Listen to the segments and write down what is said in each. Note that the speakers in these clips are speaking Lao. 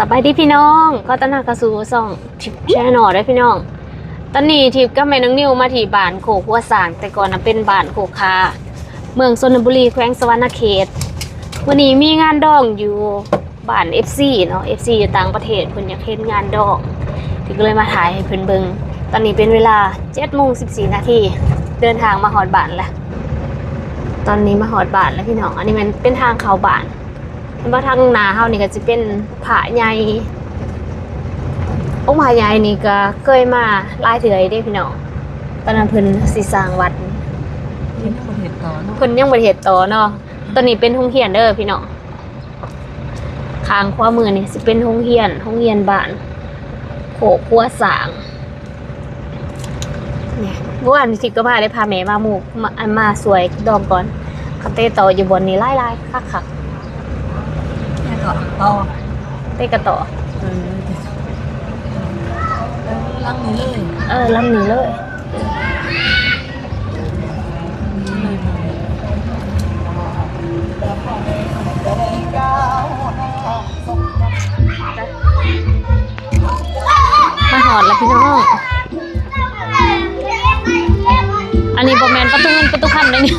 ສະບາຍດີພີ່ນ້ອງ ຂໍຕ້ອນຮັບເຂົ້າສູ່ຊ່ອງທິບແຊນແນວເດີພີ່ນ້ອງ. ຕອນນີ້ທິບກັບແມ່ນ້ອງນິວມາທີ່ບ້ານໂຄກຫົວຊ້າງ ແຕ່ກ່ອນນະເປັນບ້ານໂຄກຂາ ເມືອງຊົນນະບູລີ ແຂວງສະຫວັນນະເຂດ. ມື້ນີ້ມີງານດອງຢູ່ ບ້ານເອັຟຊີເນາະ ເອັຟຊີຢູ່ຕ່າງປະເທດ ເພິ່ນຢາກເຫັນງານດອງ ຕິກກໍເລີຍມາຖ່າຍໃຫ້ເພິ່ນເບິ່ງ. ຕອນນີ້ເປັນເວລາເຈັດໂມງສິບສີ່ນາທີ ເດີນທາງມາຮອດບ້ານແລ້ວ. ຕອນນີ້ມາຮອດບ້ານແລ້ວພີ່ນ້ອງ ອັນນີ້ແມ່ນເປັນທາງເຂົ້າບ້ານ. ເຫັນບໍ່ ທາງໜ້າເຮົານີ້ກໍຊິເປັນພະໃຫຍ່ ອົງພະໃຫຍ່ນີ້ກໍເຄີຍມາຫຼາຍເທື່ອຢູ່ເດ້ພີ່ນ້ອງ ຕອນນັ້ນເພິ່ນຊິສ້າງວັດ ເພິ່ນຍັງບໍ່ໄດ້ເຮັດຕໍ່ເນາະ ເພິ່ນຍັງບໍ່ໄດ້ເຮັດຕໍ່ເນາະ. ຕອນນີ້ເປັນໂຮງຮຽນເດີພີ່ນ້ອງ. ຂ້າງຂວາມືນີ້ຊິເປັນໂຮງຮຽນ ໂຮງຮຽນບ້ານໂຄກຫົວຊ້າງ. ນີ້ ມື້ວານນີ້ທິບກໍມາໄດ້ພາແມ່ມາໝູ່ ມາ ອັນ ມາຊ່ວຍດອງກ່ອນ. ເຂົາເຕະຕໍ່ຢູ່ບ່ອນນີ້ຫຼາຍໆ ຄັກໆ. ແລ້ວກໍຕໍ່ ເຕະກໍຕໍ່ ເອີ ເອີ ຫຼັງນີ້ເລີຍ ເອີ ຫຼັງນີ້ເລີຍ. ມາຮອດແລ້ວພີ່ນ້ອງ ອັນນີ້ບໍ່ແມ່ນປະຕູເງິນປະຕູຄຳເດ້ນີ້.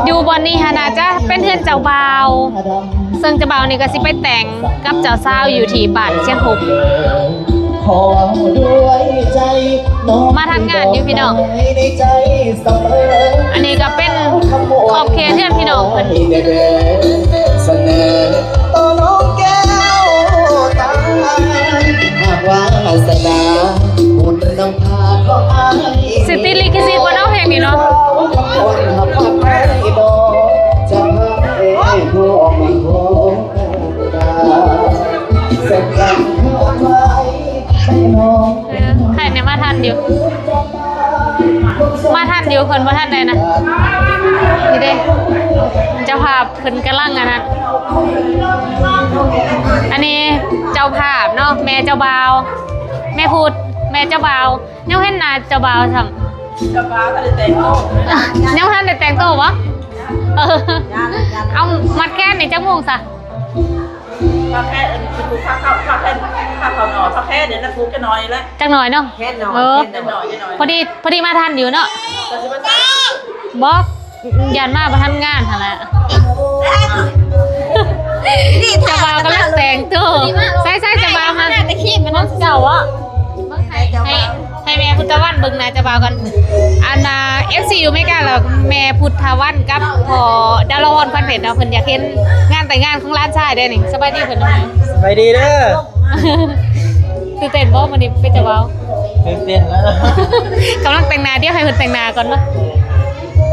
ຢູ່ບ່ອນນີ້ຫັ້ນໜ້າຈະເປັນເຮືອນເຈົ້າບ່າວ ເຊິ່ງເຈົ້າບ່າວນີ້ກໍຊິໄປແຕ່ງກັບເຈົ້າສາວຢູ່ທີ່ບ້ານຊຽງຫົບ. ມາທັນງານຢູ່ພີ່ນ້ອງ ອັນນີ້ກໍເປັນຂອບເຂດເຮືອນພີ່ນ້ອງເພິ່ນ. ສິດທິລິຂະສິດບໍ່ເນາະ ເພງນີ້ເນາະ? ໃຜແນ່ ມາທັນຢູ່ ມາທັນຢູ່ ເພິ່ນບໍ່ທັນໄດ້ນະ. ນີ້ເດ້ ເຈົ້າພາບເພິ່ນກຳລັງອັນນັ້ນ ອັນນີ້ເຈົ້າພາບເນາະ ແມ່ເຈົ້າບ່າວ ແມ່ພຸດ ແມ່ເຈົ້າບ່າວ. ຍັງເຫັນໜ້າເຈົ້າບ່າວຊ້ຳ ເຈົ້າບ່າວບໍ່ໄດ້ແຕ່ງໂຕ ຍັງບໍ່ທັນໄດ້ແຕ່ງໂຕບໍ່? ເອີ ເອົາມັດແຂນນີ້ຈັກໂມງຊະ? ມັດແຂນ ອັນ ຜູກຜ້າຂາວ ຜ້າແຂນ ຜ້າຂາວໜໍ້ ຜ້າແຂນນີ້ນະ ຜູກຈັກໜ້ອຍແຫຼະ ຈັກໜ້ອຍເນາະ ແຂນໜໍ້ ເອີ ແຂນໜ້ອຍ ພໍດີ ພໍດີມາທັນຢູ່ເນາະ ບໍ່ ຢ້ານມາບໍ່ທັນງານຫັ້ນແຫຼະ. ເຈົ້າບ່າວກຳລັງແຕ່ງໂຕ ໃສ່ໆ ເຈົ້າບ່າວຫັ້ນ ແຕ່ຄີບມັນເຈົ້າເນາະ ໃຫ້ ໃຫ້ແມ່ພຸດທະວັນເບິ່ງໜ້າເຈົ້າບ່າວກ່ອນ. ອັນນ່າ ເອັຟຊີ ຢູ່ເມກາ ແລ້ວແມ່ພຸດທະວັນກັບພໍ່ດາວລະວອນ ຂວັນເພັດເນາະ ເພິ່ນຢາກເຫັນງານແຕ່ງງານຂອງຫຼານຊາຍເດ້ນີ້. ສະບາຍດີເພິ່ນ ສະບາຍດີເດີ. ຕື່ນເຕັ້ນບໍ່ມື້ນີ້ເປັນເຈົ້າບ່າວ? ຕື່ນເຕັ້ນແລ້ວ ກຳລັງແຕ່ງໜ້າ ດຽວໃຫ້ເພິ່ນແຕ່ງໜ້າກ່ອນເນາະ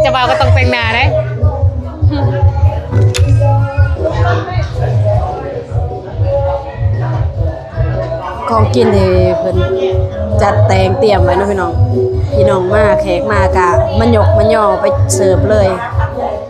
ເຈົ້າບ່າວກໍຕ້ອງແຕ່ງໜ້າເດ້. ຂອງກິນທີ່ເພິ່ນຈັດແຕ່ງຕຽມໄວ້ເນາະພີ່ນ້ອງ ພີ່ນ້ອງມາ ແຂກມາກະມາຍົກມາຍໍ່ໄປເສີບເລີຍ.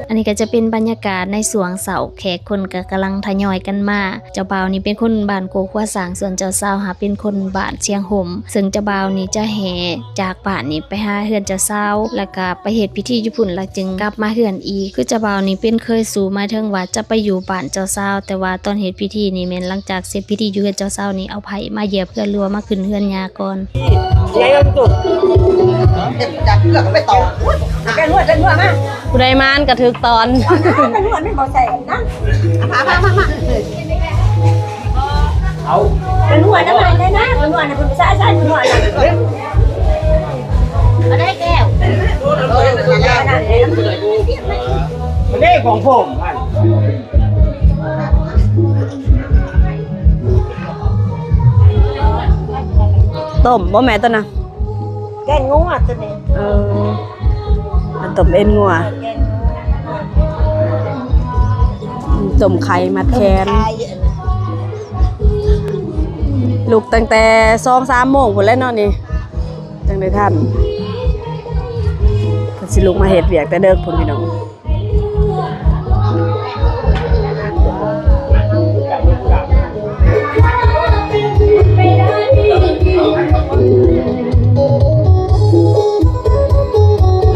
ອັນນີ້ກໍຈະເປັນບັນຍາກາດໃນຊ່ວງເຊົ້າ ແຂກຄົນກໍກຳລັງທະຍອຍກັນມາ. ເຈົ້າບ່າວນີ້ເປັນຄົນບ້ານໂຄກຫົວຊ້າງ ສ່ວນເຈົ້າສາວຫາເປັນຄົນບ້ານຊຽງຫົມ ເຊິ່ງເຈົ້າບ່າວນີ້ຈະແຫ່ຈາກບ້ານນີ້ໄປຫາເຮືອນເຈົ້າສາວ ແລ້ວກໍໄປເຮັດພິທີຢູ່ພຸ້ນ ແລ້ວຈຶ່ງກັບມາເຮືອນອີກ. ຄືເຈົ້າບ່າວນີ້ເປັນເຄີຍສູ່ ໝາຍເຖິງວ່າຈະໄປຢູ່ບ້ານເຈົ້າສາວ ແຕ່ວ່າຕອນເຮັດພິທີນີ້ແມ່ນຫຼັງຈາກເສັດພິທີຢູ່ເຮືອນເຈົ້າສາວນີ້ ເອົາໄພ້ມາຢຽບເຮືອນ ຫຼືວ່າມາຂຶ້ນເຮືອນຍ່າກ່ອນ. ໃຫຍ່ທີ່ສຸດ ຈັບເກືອກໄປຕໍ່ ແກນວດ ແກນວດມາ ຜູ້ໃດມານກໍຖືກຕອນ ແກນວດມັນບໍ່ໃສ່ນະ ມາ ມາ ມາ ມາ ເອົາ ກະນວດນຳມັນໄດ້ນະ ກະນວດນະ ເພິ່ນໃຊ້ ໃຊ້ກະນວດນະ ເອົາໄດ້ແກ້ວ ມັນໄດ້ຂອງຜົມຫັ້ນ ຕົ້ມບໍ່ແມ່ຕົວນະ? ແກງງົວຕົວນີ້ ເອີ ຕົ້ມເອັນງົວ ແກງງົວ ຕົ້ມໄຂ່ມັດແຂນ ລຸກຕັ້ງແຕ່ສອງສາມໂມງພຸ້ນແຫຼະເນາະນີ້ ຈັ່ງໄດ້ທັນ ເພິ່ນຊິລຸກມາເຮັດວຽກແຕ່ເດິກພຸ້ນພີ່ນ້ອງ.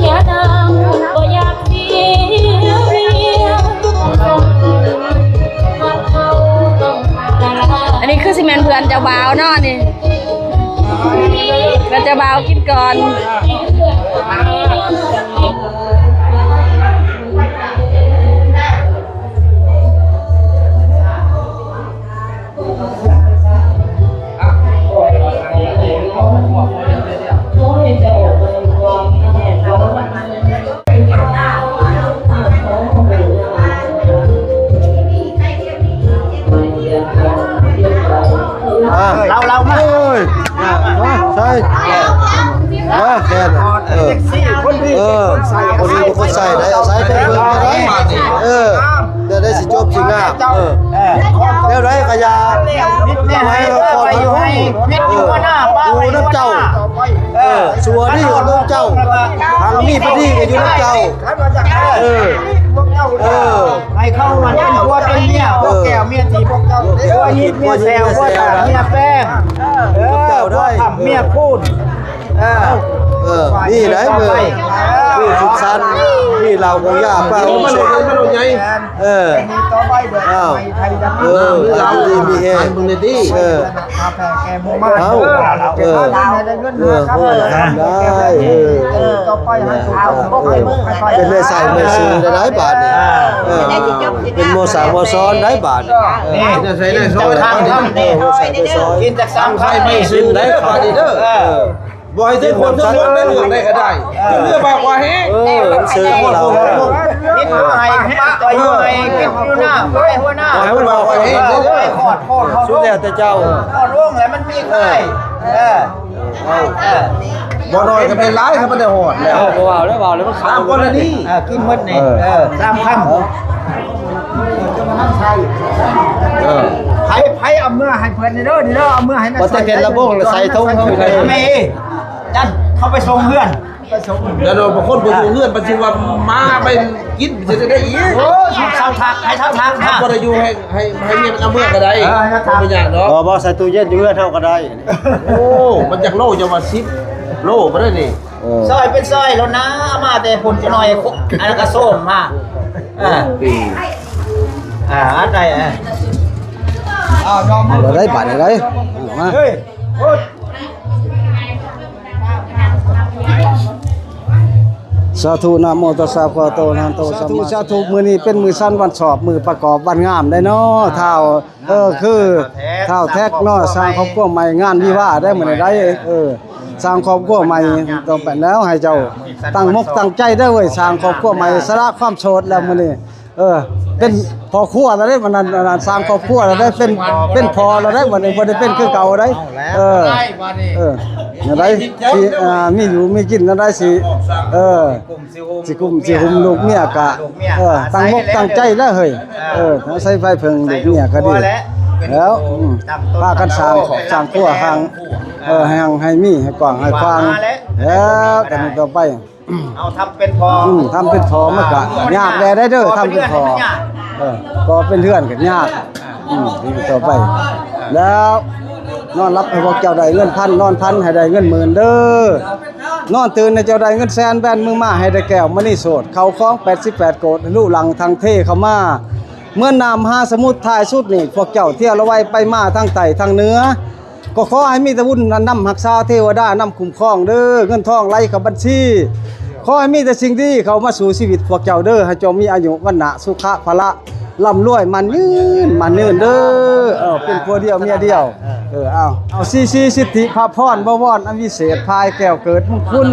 ຢ່າดัง บ่ ກ່ອນ. ອ່າ ເລົ່າ ເລົ່າມາ ໂອ້ຍ ອ່າ ມາ ໃສ່ ມາ ແຄນ ເອີ ເອີ ຄົນດີ ເອີ ຄົນດີ ຄົນໃສ່ໄດ້ ເອົາໃສ່ໄປເບິ່ງກໍໄດ້ ເອີ ແນວໃດຊິຈົບຊິງາມ ເອີ ເອີ ແນວໃດກໍຢ່າ ໃຫ້ ໃຫ້ ໃຫ້ ໃຫ້ ໃຫ້ ເອີ ຢູ່ນຳເຈົ້າ ເອີ ຊົ່ວດີຢູ່ນຳເຈົ້າ ທາງມີບໍ່ດີກໍຢູ່ນຳເຈົ້າ ເອີ ເອີ ໃຫ້ເຂົາມາເປັນຜົວເປັນເມຍ ເອີ ພວກແກ້ວເມຍຕີ ພວກເຈົ້າ ຜົວຍິດເມຍແຊວ ຜົວຕາກເມຍແປ້ງ ເອີ ຜົວຄ້ຳເມຍຄູນ ເອີ ເອີ ມີໄດ໋ ເອີ ມີສຸກສັນ ມີເຫຼົ້າເມົາຢາປາ ເອີ ເອີ ເອີ ຢູ່ດີມີແຮງ ເບິ່ງແດ່ຕິ ເອີ ເອົາ ເອີ ເອີ ໂອ້ ໄດ້ ເອີ ເປັນແມ່ໃສ່ແມ່ຊື້ໄດ້ຫຼາຍບາດນີ້ ເອີ ເປັນໝໍສັກໝໍສອນໄດ້ບາດນີ້ ເອີ ເປັນແມ່ໃສ່ແມ່ສອນ ເອີ ໝໍສັກແມ່ສອນ ກິນຈາກສາມຄຳ ແມ່ຊື້ໄດ້ບາດນີ້ເດີ ເອີ ບໍ່ໃຫ້ຖືກຄົນຖືກຄົນ ເລື່ອງໃດກໍໄດ້ ເອີ ເລື່ອງປາກວ່າແຮງ ເອີ ເຊີນເຮົາ ເຮັດຢູ່ໄຮ່ ເຮັດຢູ່ໄຮ່ ເຮັດຢູ່ນາ ໄປຫົວໜ້າ ບໍ່ໃຫ້ມັນປາກວ່າແຮງເດີ ສຸດແລ້ວແຕ່ເຈົ້າ ຮອດວົງແລ້ວມັນມີຂາຍ ເອີ ເອີ ບໍ່ໜ້ອຍກໍເປັນຫຼາຍ ຄັນມັນໄດ້ຮອດແລ້ວ ເອີ ບໍ່ເວົ້າແລ້ວ ເວົ້າແລ້ວມັນຂາຍ ຕາມກໍລະນີ ເອີ ກິນໝົດນີ້ ເອີ ເອີ ສາມຄຳ ເອີ ໃຜ ໃຜເອົາເມືອໃຫ້ເພິ່ນນີ້ເດີ ນີ້ເດີ ເອົາເມືອໃຫ້ນາ ບໍ່ແຕ່ເປັນລະບົງລະໃສ່ຖົງເຮົາອີກ ແມ່ ຈັດເຂົ້າໄປສົ່ງເຮືອນ ແລ້ວບາງຄົນບໍ່ຢູ່ເຮືອນ ມັນຊິວ່າມາໄປກິນ ຊິໄດ້ອີກ ໂອ້ຍ ເຊົາທັກ ໃຫ້ເຊົາທັກນະ ບໍ່ໄດ້ຢູ່ ໃຫ້ ໃຫ້ ໃຫ້ເມຍມັນເອົາເມືອກໍໄດ້ ເອີ ບໍ່ເປັນຫຍັງດອກ ບໍ່ ບໍ່ ໃສ່ຕູ້ເຢັນຢູ່ເຮືອນເຮົາກໍໄດ້ ໂອ້ ມັນຈັກໂລ ເຈົ້າວ່າສິບໂລບໍ່ໄດ້ນີ້ ເອີ ຊອຍເປັນຊອຍໂລດນະ ເອົາມາແຕ່ພຸ້ນຈັກໜ້ອຍ ອັນນັ້ນກໍໂຊມມາ ເອີ ອ່າ ອັນໃດ ເອີ ເອົາດອກມາ ເອົາໄດ້ບາດນີ້ໄດ້ ມາ ເຮີ້ຍ ໂອ້ຍ ສາທຸ ນະໂມຕັດສະ ພະຄະວະໂຕ ອະລະຫະໂຕ ສຳມາສາທຸ ມື້ນີ້ເປັນມື້ສັນວັນຊອບ ມື້ປະກອບວັນງາມໄດ໋ເນາະ ທ້າວ ເອີ ຄືທ້າວແທັກເນາະ ສ້າງຄອບຄົວໃໝ່ ງານວິວາໄດ໋ມື້ນີ້ໄດ໋ ເອີ ສ້າງຄອບຄົວໃໝ່ ຕໍ່ໄປແລ້ວໃຫ້ເຈົ້າຕັ້ງມົກຕັ້ງໃຈເດີເວີຍ ສ້າງຄອບຄົວໃໝ່ ສະຫຼະຄວາມໂສດແລ້ວມື້ນີ້ ເອີ ເປັນພໍ່ຄົວແລ້ວເດ້ ອັນນັ້ນ ອັນນັ້ນສ້າງຄອບຄົວແລ້ວເດ້ ເປັນ ເປັນພໍ່ແລ້ວເດ້ ບັດນີ້ບໍ່ໄດ້ເປັນຄືເກົ່າເດ້ ເອີ ເອີ ແນວໃດ ຊິ ອ່າ ມີຢູ່ມີກິນແນວໃດ ຊິ ເອີ ຊິກຸ້ມຊິຫຸ້ມລູກເມຍກະ ເອີ ຕັ້ງອົກຕັ້ງໃຈແລ້ວເຮີ້ຍ ເອີ ອາໄສໄຟເພິ່ງລູກເມຍກະດີແລ້ວ ອືມ ພາກັນສ້າງຄອບສ້າງຄົວ ສ້າງ ເອີ ໃຫ້ຮັ່ງໃຫ້ມີ ໃຫ້ກວ້າງໃຫ້ຂວາງ ແລ້ວກັນຕໍ່ໄປ ເຮົາທຳເປັນພໍ່ ອືມ ທຳເປັນພໍ່ມັນກະຍາກແດ່ເດີ ທຳເປັນພໍ່ ເອີ ກໍເປັນເຮືອນກໍຍາກ ອືມ ນີ້ຕໍ່ໄປ ແລ້ວນອນຫຼັບໃຫ້ພວກເຈົ້າໄດ້ເງິນພັນ ນອນຝັນໃຫ້ໄດ້ເງິນໝື່ນເດີ ນອນຕື່ນໃຫ້ເຈົ້າໄດ້ເງິນແສນ ແບນມືມາໃຫ້ໄດ້ແກ້ວມະນີໂຊດ ເຂົ້າຂອງແປດສິບແປດໂກດ ໃຫ້ລຸຫຼັ່ງທັ່ງເທເຂົ້າມາ ເໝືອນນ້ຳມະຫາສະໝຸດ ທ້າຍສຸດນີ້ ພວກເຈົ້າທ່ຽວລະໄວໄປມາທັງໃຕ້ທັງເໜືອ ກໍຂໍໃຫ້ມີແຕ່ບຸນນຳຮັກສາ ເທວະດານຳຄຸ້ມຄອງເດີ ເງິນທອງໄຫຼເຂົ້າບັນຊີ ຂໍໃຫ້ມີແຕ່ສິ່ງດີເຂົ້າມາສູ່ຊີວິດພວກເຈົ້າເດີ ໃຫ້ເຈົ້າມີອາຍຸວັນນະສຸຂະພະລະ ລ່ຳລວຍໝັ້ນຍືນ ໝັ້ນຍືນເດີ ເອີ ເປັນຜົວດຽວເມຍດຽວ ເອີ ເອົາ ເອົາ ສິດທິພະພອນ ບໍວອນອັນວິເສດ ພາຍແກ້ວເກີດມຸງຄຸນ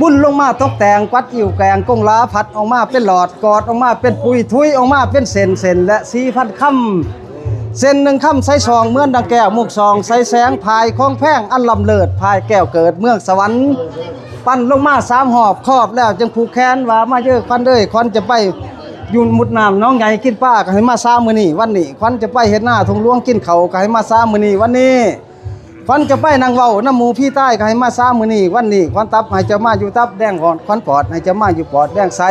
ບຸນລົງມາຕົກແຕ່ງ ກວັດອິ້ວແກງກົງລາ ພັດອອກມາເປັນຫຼອດ ກອດອອກມາເປັນປຸຍ ທຸຍອອກມາເປັນເສັ້ນ ເສັ້ນລະສີ່ພັນຄຳ ເສັ້ນໜຶ່ງຄຳໃສສອງ ເໝືອນດັ່ງແກ້ວມຸກສອງໃສແສງ ພາຍຂອງແພງອັນລ້ຳເລີດ ພາຍແກ້ວເກີດເມືອງສະຫວັນ ປັ່ນລົງມາສາມຮອບ ຄອບແລ້ວຈຶ່ງຜູກແຂນ ວ່າມາເດີຂວັນເອີຍ ຂວັນຈະໄປຢູ່ມຸດນ້ຳໜອງໃຫຍ່ກິນປາ ກໍໃຫ້ມາສາມື້ນີ້ວັນນີ້ ຂວັນຈະໄປເຮັດນາທົ່ງຫຼວງກິນເຂົ້າ ກໍໃຫ້ມາສາມື້ນີ້ວັນນີ້ ຂວັນຈະໄປນັ່ງເວົ້ານຳໝູ່ຜີຕາຍ ກໍໃຫ້ມາສາມື້ນີ້ວັນນີ້ ຂວັນຕັບໃຫ້ເຈົ້າມາຢູ່ຕັບແດງ ຂວັນປອດໃຫ້ເຈົ້າມາຢູ່ປອດແດງໃສ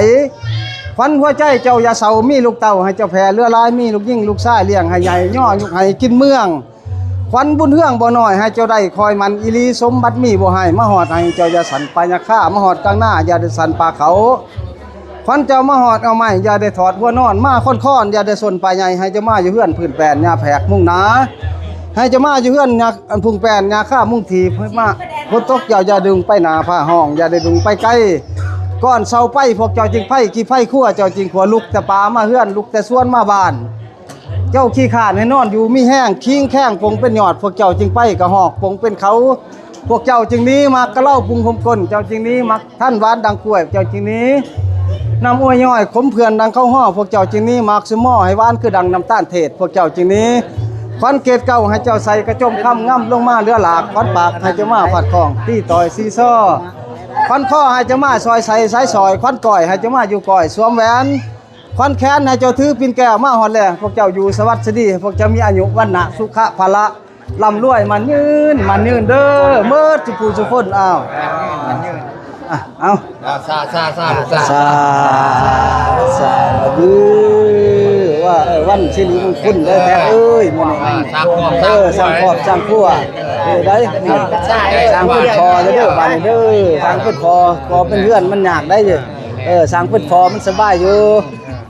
ຂວັນຫົວໃຈເຈົ້າຢ່າເສົ້າ ມີລູກເຕົ້າໃຫ້ເຈົ້າແຜ່ເຫຼືອຫຼາຍ ມີລູກຍິງລູກຊາຍລ້ຽງໃຫ້ໃຫຍ່ ຍໍຍຸກໃຫ້ກິນເມືອງ ຂວັນບຸນເຮືອງບໍ່ນ້ອຍໃຫ້ເຈົ້າໄດ້ ຄອຍໝັ້ນອີ່ຫຼີ ສົມບັດມີບໍ່ໃຫ້ມາຮອດ ໃຫ້ເຈົ້າຢ່າສັ່ນປາຍາຄາ ມາຮອດກາງນາຢ່າໄດ້ສັ່ນປາເຂົາ ຂວັນເຈົ້າມາຮອດເອົາໄມ້ ຢ່າໄດ້ຖອດຫົວນອນ ມາຄ້ອນໆ ຢ່າໄດ້ສົນປາໃຫຍ່ ໃຫ້ເຈົ້າມາຢູ່ເຮືອນພື້ນແປ້ນຫຍ້າແພກມຸງໜາ ໃຫ້ເຈົ້າມາຢູ່ເຮືອນຫຍ້າ ອັນພຸງແປ້ນຫຍ້າຄາມຸງຖີ່ ມາ ຝົນຕົກເຈົ້າຢ່າດຶງໄປໜ້າ ຟ້າຮ້ອງຢ່າໄດ້ດຶງໄປໄກ. ກ່ອນເຊົາໄປພວກເຈົ້າຈຶ່ງໄພ ຂີ້ໄພຄົວເຈົ້າຈຶ່ງຂົ້ວ ລຸກແຕ່ປ່າມາເຮືອນ ລຸກແຕ່ສວນມາບ້ານ. ເຈົ້າຂີ້ຄ້ານໃຫ້ນອນຢູ່ມີແຮງ ຄີງແຄງປົງເປັນຍອດ ພວກເຈົ້າຈຶ່ງໄປກະຮອກປົງເປັນເຂົາ. ພວກເຈົ້າຈຶ່ງໜີໝາກກະເລົາປຸງຫົ່ມກົ້ນ ເຈົ້າຈຶ່ງໜີໝາກທັນຫວານດັ່ງກ້ວຍ ເຈົ້າຈຶ່ງໜີນ້ຳອ້ວຍຍ້ອຍຂົມເຜື່ອນດັ່ງເຂົ້າຫໍ່ ພວກເຈົ້າຈຶ່ງໜີໝາກສຸມໍໃຫ້ຫວານຄືດັ່ງນ້ຳຕານເທດ ພວກເຈົ້າຈຶ່ງໜີຂວັນເກດເກົ່າໃຫ້ເຈົ້າໃສ່ກະຈົມຄຳງຳລົງມາເຫຼືອຫຼາກ ຂວັນປາກໃຫ້ເຈົ້າມາຟາດຂ້ອງຕີຕ່ອຍຊີຊໍ ຂວັນຄໍໃຫ້ເຈົ້າມາຊອຍໃສ່ສາຍສອຍ ຂວັນກ້ອຍໃຫ້ເຈົ້າມາຢູ່ກ້ອຍສວມແຫວນ ຂວັນແຂນໃຫ້ເຈົ້າຖືປິ່ນແກ້ວມາຮອດແລງ ພວກເຈົ້າຢູ່ສະຫວັດສະດີ ພວກເຈົ້າມີອາຍຸວັນນະສຸຂະພະລະ ລ່ຳລວຍໝັ້ນຍືນ ໝັ້ນຍືນເດີ ໝົດທຸກຜູ້ທຸກຄົນ. ອ້າວ ອ່ະ ເອົາ ອ່າ ສາ ສາ ສາ ສາ ສາ ສາທຸເດີ ວ່າ ເອີ ວັນສິລິມົງຄຸນເດີແທ້ເອີຍ ມື້ນີ້ ອ່າ ສ້າງຄອບ ເອີ ສ້າງຄອບ ສ້າງຄົວ ເອີ ໄດ້ ສ້າງເປັນຂໍເດີ ບາດນີ້ເດີ ສ້າງເປັນຂໍ ຂໍເປັນເຮືອນມັນຍາກໄດ໋ ເອີ ສ້າງເປັນຂໍມັນສະບາຍຢູ່.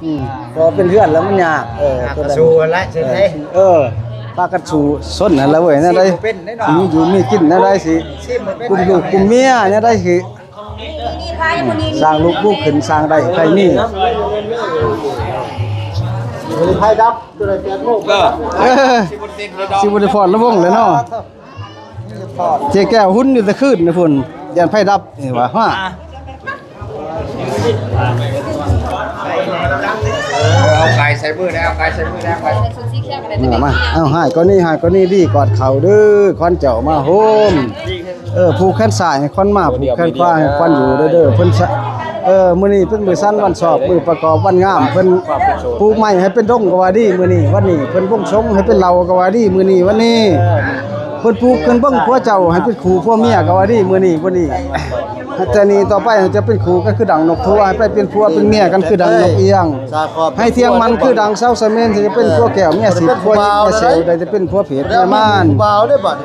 ອືມ ພໍເປັນເຮືອນແລ້ວມັນຍາກ ເອີ ຫາກໍສູ້ຫັ້ນແຫຼະ ເອີ ເອີ ພາກັນສູ້ຊົນຫັ້ນລະເວີຍ ແນວໃດ ຊິມີຢູ່ມີກິນແນວໃດ ຊິກຸມລູກກຸມເມຍແນວໃດ ຊິສ້າງລູກບຸກຂຶ້ນ ສ້າງໄດ້ໃຜມີ ໄຟດັບ ເອີ ຊິບໍ່ໄດ້ຟ້ອນລະວົງແລ້ວເນາະ. ເຈ້ແກ້ວຮຸນຢູ່ແຕ່ຄືນພຸ້ນ ຢ້ານໄຟດັບນີ້ຫວາ ຮະ ເອົາໄກ່ໃສ່ມືແລ້ວ ໄກ່ໃສ່ມືແລ້ວ ມາ ມາ ເອົາ ຮ້າຍກໍນີ້ ຮ້າຍກໍນີ້ ດີກອດເຂົ້າເດີ ຂວັນເຈົ້າມາໂຮມ ເອີ ຜູກແຂນຊ້າຍໃຫ້ຂວັນມາ ຜູກແຂນຂວາໃຫ້ຂວັນຢູ່ເດີ ເພິ່ນ ເອີ ມື້ນີ້ເປັນມື້ສັນວັນຊອບ ມື້ປະກອບວັນງາມ ເພິ່ນປູກໄມ້ໃຫ້ເປັນດົງກໍວ່າດີມື້ນີ້ ວັນນີ້ ເພິ່ນບົງສົງໃຫ້ເປັນເຫຼົ່າກໍວ່າດີມື້ນີ້ ວັນນີ້ ເພິ່ນຜູກຂຶ້ນເບິ່ງຜົວເຈົ້າໃຫ້ເປັນຄູ່ຜົວເມຍກໍວ່າດີມື້ນີ້ ມື້ນີ້ ແຕ່ນີ້ຕໍ່ໄປໃຫ້ຈະເປັນຄູ່ກັນຄືດັ່ງນົກທົວ ໃຫ້ໄປເປັນຜົວເປັນເມຍກັນຄືດັ່ງນົກອຽງ ໃຫ້ທ່ຽງໝັ້ນຄືດັ່ງເສົາສະເໝນ ໃຫ້ຈະເປັນຜົວແກ້ວເມຍສິດ ຜົວຍິກເມຍເຊວ ໄດ້ຈະເປັນຜົວເຜດເມຍມານ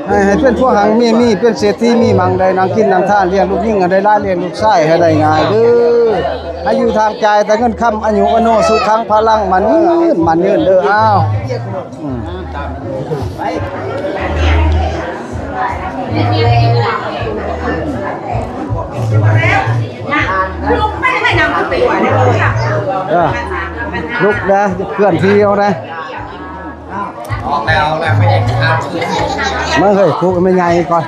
ໃຫ້ ໃຫ້ເປັນຜົວຮັ່ງເມຍມີ ເປັນເສດຖີມີໝັ້ງ ໄດ້ນັ່ງກິນນັ່ງທານ ລ້ຽງລູກຍິງໃຫ້ໄດ້ຫຼາຍ ລ້ຽງລູກຊາຍໃຫ້ໄດ້ງ່າຍເດີ ໃຫ້ຢູ່ທາງຈ່າຍແຕ່ເງິນຄຳ ອາຍຸວັນໂນສຸຂັງພະລັງ ໝັ້ນຍືນ ໝັ້ນຍືນເດີ ອ້າວ. ອືມ ເອີ ລຸກເດີ ເຄື່ອນທີ່ເອົາເດີ ອອກແລ້ວ ອອກແລ້ວ ໄປເອງ ມາເຮີ້ຍ ຄຸກແມ່ໃຫຍ່ກ່ອນ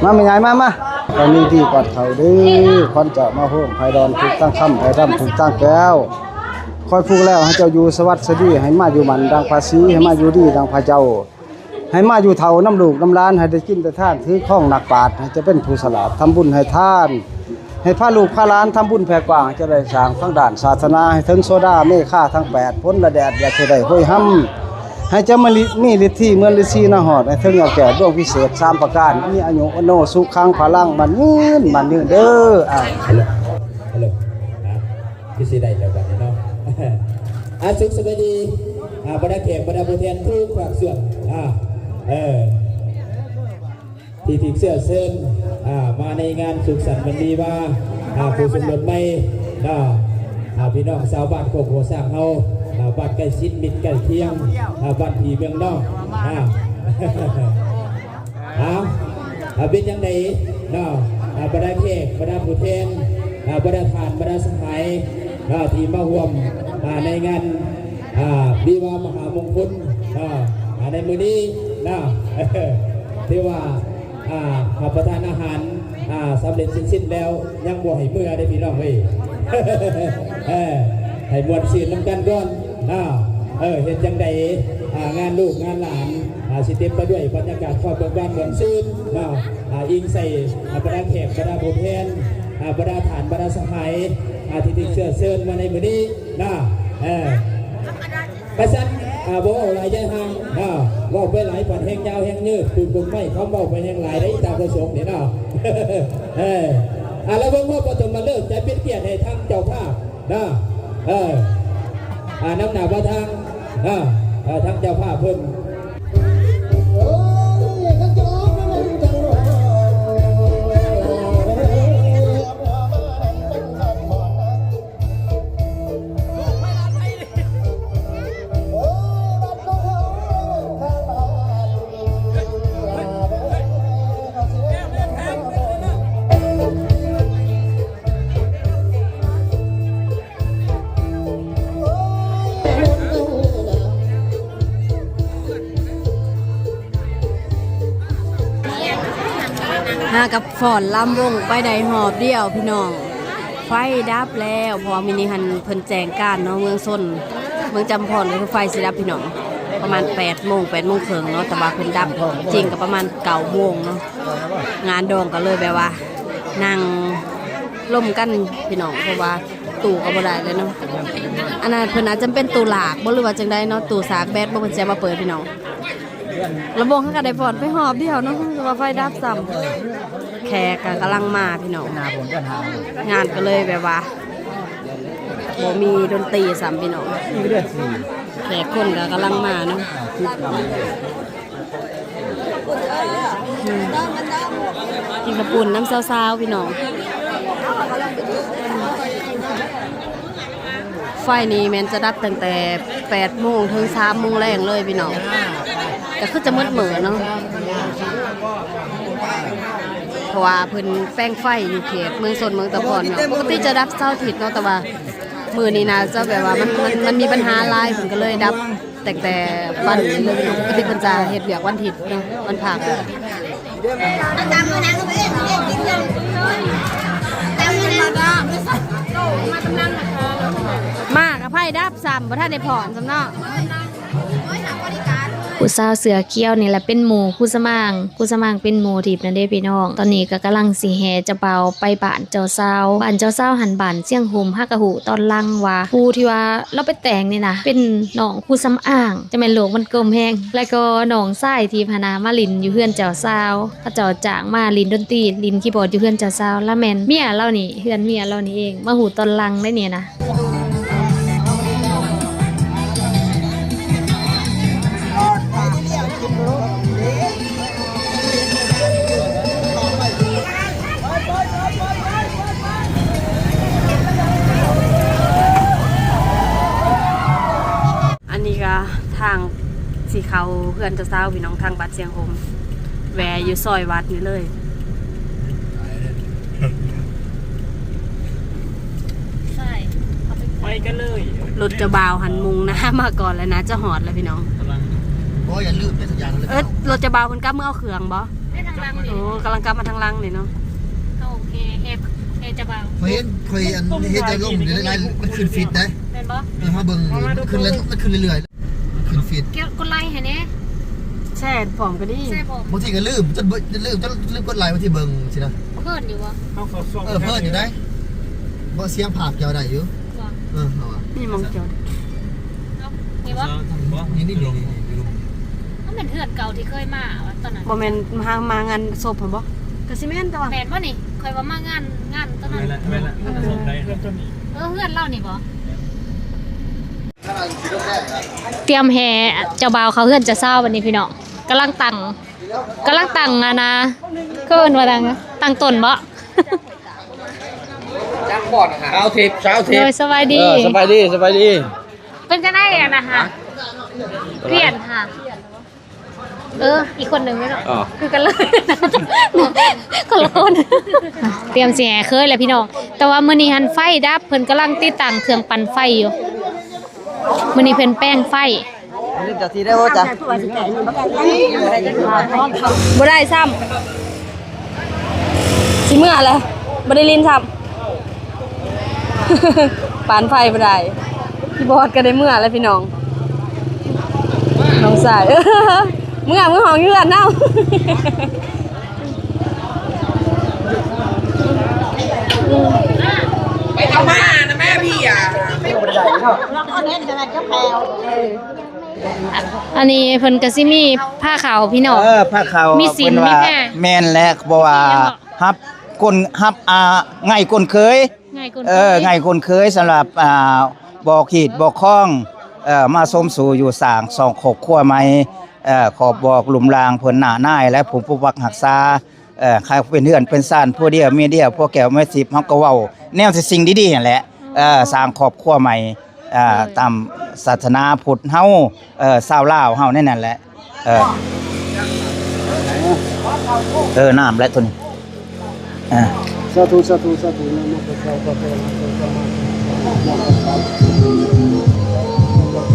ມາແມ່ໃຫຍ່ ມາ ມາ ຕອນນີ້ດີກອດເຂົ້າເດີ ຂວັນຈະມາໂຮມ ໃຫ້ດອນທຸກຕັ້ງຄຳ ໃຫ້ດຳທຸກຕັ້ງແກ້ວ ຂ້ອຍຜູກແລ້ວ ໃຫ້ເຈົ້າຢູ່ສະຫວັດສະດີ ໃຫ້ມາຢູ່ໝັ້ນດັ່ງພະສີ ໃຫ້ມາຢູ່ດີດັ່ງພະເຈົ້າ ໃຫ້ມາຢູ່ເຖົ້ານຳລູກນຳຫຼານ ໃຫ້ໄດ້ກິນໄດ້ທານ ຖືຄອງໜັກປາດ ໃຫ້ຈະເປັນຜູ້ສະຫຼາດ ທຳບຸນໃຫ້ທານ ໃຫ້ພາລູກພາຫຼານທຳບຸນແຜ່ກວ້າງ ໃຫ້ຈະໄດ້ສ້າງທາງດ້ານສາສະໜາ ໃຫ້ເຖິງໂສດາເມຄາທັງແປດ ຝົນລະແດດຢ່າຊິໄດ້ໂຫຍຮຳ ໃຫ້ຈະມາລິ ມີລິດທີເໝືອນລືຊີນາຮອດ ໃຫ້ເຖິງຍອດແກ້ວດວງວິເສດສາມປະການ ມີອາຍຸວັນໂນສຸຂັງພະລັງ ໝັ້ນຍືນ ໝັ້ນຍືນເດີ ອ່າ ຮັລໂຫຼ ຮັລໂຫຼ ອ່າ ຄືຊິໄດ້ແລ້ວບັດນີ້ເນາະ ອ່າ ສຸກສະບາຍດີ ອ່າ ບັນດາແຂກ ບັນດາຜູ້ແທນທຸກພາກສ່ວນ ອ່າ ເອີ ທີ່ຖືກເຊື້ອເຊີນ ອ່າ ມາໃນງານສຸກສັນວັນວິວາ ອ່າ ຄູ່ສົມລົດໃໝ່ເນາະ ອ່າ ພີ່ນ້ອງຊາວບ້ານໂຄກຫົວຊ້າງເຮົາ ອ່າ ບ້ານໃກ້ຊິດມິດໃກ້ຄຽງ ອ່າ ບ້ານພີ່ເມືອງນ້ອງ ອ່າ ເອົາ ເປັນຈັ່ງໃດເນາະ ອ່າ ບັນດາແຂກ ບັນດາຜູ້ແທນ ອ່າ ບັນດາທ່ານ ບັນດາສະຫາຍເນາະ ທີ່ມາຮ່ວມ ອ່າ ໃນງານ ອ່າ ວິວາມະຫາມົງຄົນເນາະ ອ່າ ໃນມື້ນີ້ເນາະ ຖືວ່າ ອ່າ ຮັບປະທານອາຫານ ອ່າ ສຳເລັດສິ້ນໆແລ້ວ ຍັງບໍ່ໃຫ້ເມືອເດ້ພີ່ນ້ອງເອີຍ ເອີ ໃຫ້ມ່ວນຊື່ນນຳກັນກ່ອນເນາະ ເອີ ເຮັດຈັ່ງໃດ ອ່າ ງານລູກງານຫຼານ ອ່າ ຊິເຕັມໄປດ້ວຍບັນຍາກາດຄວາມເບີກບານມ່ວນຊື່ນເນາະ ອ່າ ອີງໃສ່ ອ່າ ບັນດາແຂກ ບັນດາຜູ້ແທນ ອ່າ ບັນດາທ່ານ ບັນດາສະຫາຍ ອ່າ ທີ່ຖືກເຊື້ອເຊີນມາໃນມື້ນີ້ເນາະ ເອີ ກະຊັ້ນ ອ່າ ບໍ່ເວົ້າຫຼາຍຢາຍຫ່າງ ອ່າ ເວົ້າໄປຫຼາຍປານແຮງຍາວແຮງຍືດ ປູນກົກໄມ້ ຄຳເວົ້າໄປແຮງຫຼາຍໄດ໋ ຕາມປະສົງນີ້ເນາະ ເອີ ອ່າ ລະເບິ່ງວ່າປະຖົມມະເລີກຈະເປັນກຽດໃຫ້ທາງເຈົ້າພາບນະ ເອີ ອ່າ ນຳໜ້າມາທາງ ອ່າ ເອີ ທາງເຈົ້າພາບເພິ່ນ. ມາກັບຟ້ອນລຳວົງໄປໄດ້ຮອບດຽວພີ່ນ້ອງ ໄຟດັບແລ້ວ ເພາະວ່າມື້ນີ້ຫັ້ນເພິ່ນແຈ້ງການເນາະ ເມືອງຊົນ ເມືອງຈຳພອນ ກໍຄືໄຟຊິດັບພີ່ນ້ອງ ປະມານແປດໂມງ ແປດໂມງເຄິ່ງເນາະ ແຕ່ວ່າເພິ່ນດັບຈິງກໍປະມານເກົ້າໂມງເນາະ ງານດອງກໍເລີຍແບບວ່ານັ່ງລົມກັນພີ່ນ້ອງ ເພາະວ່າຕູ້ກໍບໍ່ໄດ້ແລ້ວເນາະ ອັນນັ້ນເພິ່ນອາດຈະເປັນຕູ້ລາກບໍ່ ຫຼືວ່າຈັ່ງໃດເນາະ ຕູ້ສາກແບັດບໍ່ ເພິ່ນຊິເອົາມາເປີດພີ່ນ້ອງ. ລຳວົງເຮົາກໍໄດ້ຟ້ອນໄປຮອບດຽວເນາະ ແຕ່ວ່າໄຟດັບຊ້ຳ ແຂກກໍກຳລັງມາພີ່ນ້ອງ ງານກໍເລີຍແບບວ່າບໍ່ມີດົນຕີຊ້ຳພີ່ນ້ອງ ແຂກຄົນກໍກຳລັງມາເນາະ ອືມ ກິນເຂົ້າປຸ້ນນຳສາວໆ ພີ່ນ້ອງ. ໄຟນີ້ແມ່ນຈະດັບຕັ້ງແຕ່ແປດໂມງເຖິງສາມໂມງແລງເລີຍພີ່ນ້ອງ ກໍຄືຈະໝົດມື້ເນາະ ເພາະວ່າເພິ່ນແປງໄຟຢູ່ເຂດເມືອງຊົນ ເມືອງຈຳພອນເນາະ ປົກກະຕິຈະດັບເສົາອາທິດເນາະ ແຕ່ວ່າມື້ນີ້ນາຈະແບບວ່າມັນ ມັນ ມັນມີບັນຫາຫຼາຍ ເພິ່ນກໍເລີຍດັບຕັ້ງແຕ່ວັນນີ້ເລີຍພີ່ນ້ອງ ປົກກະຕິເພິ່ນຈະເຮັດວຽກວັນອາທິດເນາະ ວັນພັກ. ມາກະໄຟດັບຊ້ຳ ບໍ່ທັນໄດ້ຜ່ອນຊ້ຳເນາະ. ຜູ້ສາວເສື້ອຂຽວນີ້ແຫຼະເປັນໝູ່ຄູສະໝາງ ຄູສະໝາງເປັນໝູ່ທິບນັ້ນເດ້ພີ່ນ້ອງ ຕອນນີ້ກໍກຳລັງຊິແຫ່ເຈົ້າບ່າວໄປບ້ານເຈົ້າສາວ ບ້ານເຈົ້າສາວຫັ້ນບ້ານຊຽງໂຮມ ຫາກະຮູ້ຕອນຫຼັງວ່າຜູ້ທີ່ວ່າລາວໄປແຕ່ງນີ້ນະເປັນນ້ອງ ຄູສຳອາງ ຈະແມ່ນໂລກມັນກົມແຮງ ແລ້ວກໍນ້ອງຊາຍທີ່ພານາມາຫຼິ້ນຢູ່ເຮືອນເຈົ້າສາວ ເຂົາເຈົ້າຈ້າງມາຫຼິ້ນດົນຕີ ຫຼິ້ນຄີບອດຢູ່ເຮືອນເຈົ້າສາວ ລະແມ່ນເມຍລາວນີ້ ເຮືອນເມຍລາວນີ້ເອງ ມາຮູ້ຕອນຫຼັງໄດ໋ນີ້ນະ. ອັນນີ້ກໍທາງຊິເຂົ້າເຮືອນເຈົ້າສາວພີ່ນ້ອງ ທາງວັດຊຽງໂຮມ ແວ່ຢູ່ຊອຍວັດນີ້ເລີຍ ໄປກັນເລີຍ ລົດເຈົ້າບ່າວຫັ້ນມຸ່ງໜ້າມາກ່ອນແລ້ວ ໜ້າຈະຮອດແລ້ວພີ່ນ້ອງ ກຳລັງ ໂອ້ຍ ຢ່າລືມເປັນສັນຍານເລີຍ ເອີ ລົດເຈົ້າບ່າວເພິ່ນກັບເມືອເອົາເຄື່ອງບໍ່? ໄປທາງຫຼັງນີ້ ໂອ້ ກຳລັງກັບມາທາງຫຼັງນີ້ເນາະ ເຮົາແຫ່ ແຫ່ ແຫ່ເຈົ້າບ່າວ ຂ້ອຍເຫັນ ຂ້ອຍອັນເຫັນເຈົ້າລົງຢູ່ໃນໄລນ໌ ມັນຂຶ້ນຟີດໄດ໋ ແມ່ນບໍ່? ເອີ ເຮົາເບິ່ງຢູ່ ມັນຂຶ້ນເລື້ອຍໆ ມັນຂຶ້ນເລື້ອຍໆ ຂຶ້ນຟີດ ກົດໄລໃຫ້ແດ່ ແຊພ້ອມກໍດີ ແຊພ້ອມ ບາງທີກໍລືມ ຈົນບໍ່ ລືມ ຈົນລືມກົດໄລ ບາງທີເບິ່ງຊີ້ນະ ເພີນຢູ່ບໍ່? ເອີ ເພີນຢູ່ໄດ໋ ບໍ່ ສຽງພາບເຈົ້າໄດ້ຢູ່ ບໍ່ ເອີ ເຮົາວ່າ ນີ້ມອງເຈົ້າ ເອົາ ນີ້ບໍ່? ນີ້ ນີ້ ນີ້ ນີ້ ນີ້ ນີ້ ມັນເປັນເຮືອນເກົ່າທີ່ເຄີຍມາວ່າຕອນນັ້ນ ບໍ່ແມ່ນມາ ມາງານສົບຫັ້ນບໍ່? ກໍຊິແມ່ນຕົວະ ແມ່ນບໍ່ນີ້? ຂ້ອຍວ່າມາງານ ງານຕອນນັ້ນ ແມ່ນລະ ແມ່ນລະ ເອີ ເຮືອນລາວນີ້ບໍ່? ຕຽມແຫ່ເຈົ້າບ່າວເຂົ້າເຮືອນເຈົ້າສາວບັດນີ້ພີ່ນ້ອງ ກຳລັງຕັ້ງ ກຳລັງຕັ້ງອັນນະ ເອີ້ນວ່າຕັ້ງ ຕັ້ງຕົ້ນບໍ່? ສາວທິບ ສາວທິບ ໂດຍ ສະບາຍດີ ເອີ ສະບາຍດີ ສະບາຍດີ ເປັນຈັ່ງໃດອັນນະຫະ? ປ່ຽນຫະ? ເອີ ອີກຄົນໜຶ່ງເນາະ ຄືກັນເລີຍ ຄົນລະຄົນ ຕຽມຊິແຫ່ເຄີຍແລ້ວພີ່ນ້ອງ ແຕ່ວ່າມື້ນີ້ຫັ້ນໄຟດັບ ເພິ່ນກຳລັງຕິດຕັ້ງເຄື່ອງປັ່ນໄຟຢູ່ ມື້ນີ້ເພິ່ນແປງໄຟ ເຈົ້າທີ່ໄດ້ບໍ່ຈ້ະ ບໍ່ໄດ້ຊ້ຳ ຊິເມືອແລ້ວ ບໍ່ໄດ້ຫຼິ້ນຊ້ຳ ປານໄຟບໍ່ໄດ້ ທີ່ບອດກໍໄດ້ເມືອແລ້ວພີ່ນ້ອງ ນ້ອງຊາຍ ເມືອ ເມືອຫ້ອງຢູ່ເຮືອນເຮົາ ໄປທຳມານະແມ່ພີ່ອະ ອັນນີ້ເພິ່ນກໍຊິມີພາເຂົ້າພີ່ນ້ອງ ເອີ ພາເຂົ້າ ມີສິນ ເພິ່ນວ່າ ມີແພ ແມ່ນແຫຼະ ເພາະວ່າຮັບຄົນ ຮັບ ອ່າ ໄງ່ກົ້ນເຂີຍ ໄງ່ກົ້ນເຂີຍ ເອີ ໄງ່ກົ້ນເຂີຍ ສຳລັບ ອ່າ ບໍ່ຂີດບໍ່ຄອງ ເອີ ມາສົມສູ່ຢູ່ສ້າງສອງຄອບຄົວໃໝ່ ເອີ ຂອບບອກລຸມລາງເພິ່ນໜ້ານາຍ ແລະ ຜູ້ປົກປັກຮັກສາ ເອີ ໃຫ້ເປັນເຮືອນເປັນຊານ ຜົວດຽວເມຍດຽວ ຜົວແກ້ວເມຍສິບ ເຮົາກໍເວົ້າແນວແຕ່ສິ່ງດີໆຫັ້ນແຫຼະ ເອີ ສ້າງຄອບຄົວໃໝ່ ເອີ ໂດຍ ຕາມສາສະໜາພຸດເຮົາ ເອີ ຊາວລາວເຮົາໃນນັ້ນແຫຼະ ເອີ ເອີ ນ້ຳແຫຼະໂຕນີ້ ເອີ ສາທຸ ສາທຸ ສາທຸ ນະໂມ ຕັດສະ ພະຄະວະໂຕ ສຳມາສຳພຸດ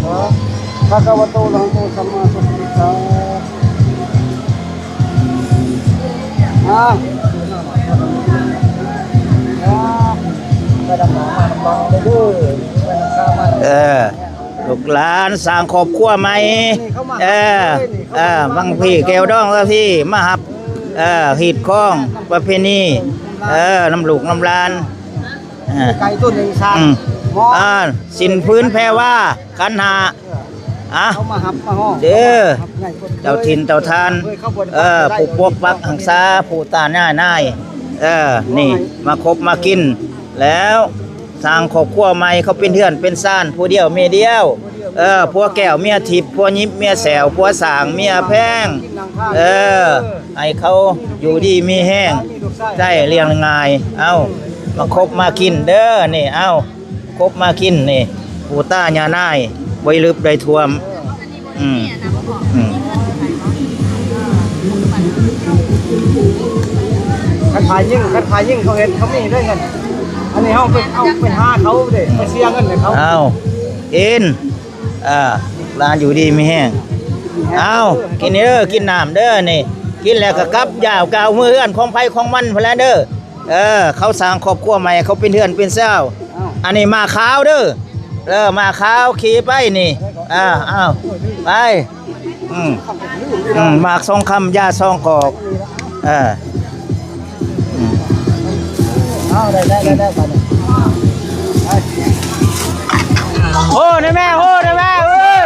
ທັດສະ ພະຄະວະໂຕ ອະລະຫະໂຕ ສຳມາສຳພຸດທັດສະ. ເອີ ລູກຫຼານສ້າງຄອບຄົວໃໝ່ ເອີ ເອີ ບາງພີແກ້ວດອງລະພີມາຮັບ ເອີ ຮີດຄອງປະເພນີ ເອີ ນຳລູກນຳຫຼານ ເອີ ໄກ່ຕົວໜຶ່ງ ສ້າງ ອືມ ໝໍ ອ່າ ສິ້ນຜືນແພວາ ຂັນຫ້າ ອ່ະ ເຂົາມາຮັບມາຮອງ ເດີ ເຈົ້າຖິ່ນເຈົ້າຖານ ເອີ ຜູ້ປົກປັກຮັກສາ ຜູ້ຕາໜ້ານາຍ ເອີ ນີ້ ມາຄົບມາກິນ ແລ້ວສ້າງຄອບຄົວໃໝ່ ເຂົາເປັນເຮືອນເປັນຊານ ຜູ້ດຽວເມຍດຽວ ເອີ ຜົວແກ້ວເມຍທິບ ຜົວຍິບເມຍແສວ ຜົວສ້າງເມຍແພງ ເອີ ໃຫ້ເຂົາຢູ່ດີມີແຮງ ໃຊ້ລ້ຽງງ່າຍ ເອົາ ມາຄົບມາກິນເດີ ນີ້ ເອົາ ຄົບມາກິນນີ້ ປູ່ຕາຍ່ານາຍ ໄວ້ລຶບໄດ້ຖ້ວມ ອືມ ອືມ ຄັນພາຍິງ ຄັນພາຍິງເຂົາເຮັດ ເຂົາມີໄດ້ເງິນ ອັນນີ້ເຮົາໄປ ເອົາໄປຫາເຂົາເດ້ ໄປເສຍເງິນໃຫ້ເຂົາ ເອົາ ກິນ ອ່າ ຫຼານຢູ່ດີມີແຮງ ເອົາ ກິນເດີ ກິນນ້ຳເດີ ນີ້ ກິນແລ້ວກໍກັບ ຢ່າວກາວເມືອເຮືອນຂອງໃຜຂອງມັນພຸ້ນແຫຼະເດີ ເອີ ເຂົາສ້າງຄອບຄົວໃໝ່ ເຂົາເປັນເຮືອນເປັນຊາວ ອັນນີ້ໝາກຂາວເດີ ເອີ ໝາກຂາວຂີ່ໄປນີ້ ເອີ ເອົາ ໄປ ອືມ ອືມ ໝາກສອງຄຳ ຢາສອງກອກ ເອີ ອືມ ເອົາ ໄດ້ ໄດ້ ໄດ້ ໄດ້ ບາດນີ້ ໂອ້ ນະແມ່ ໂອ້ ນະແມ່ ເອີຍ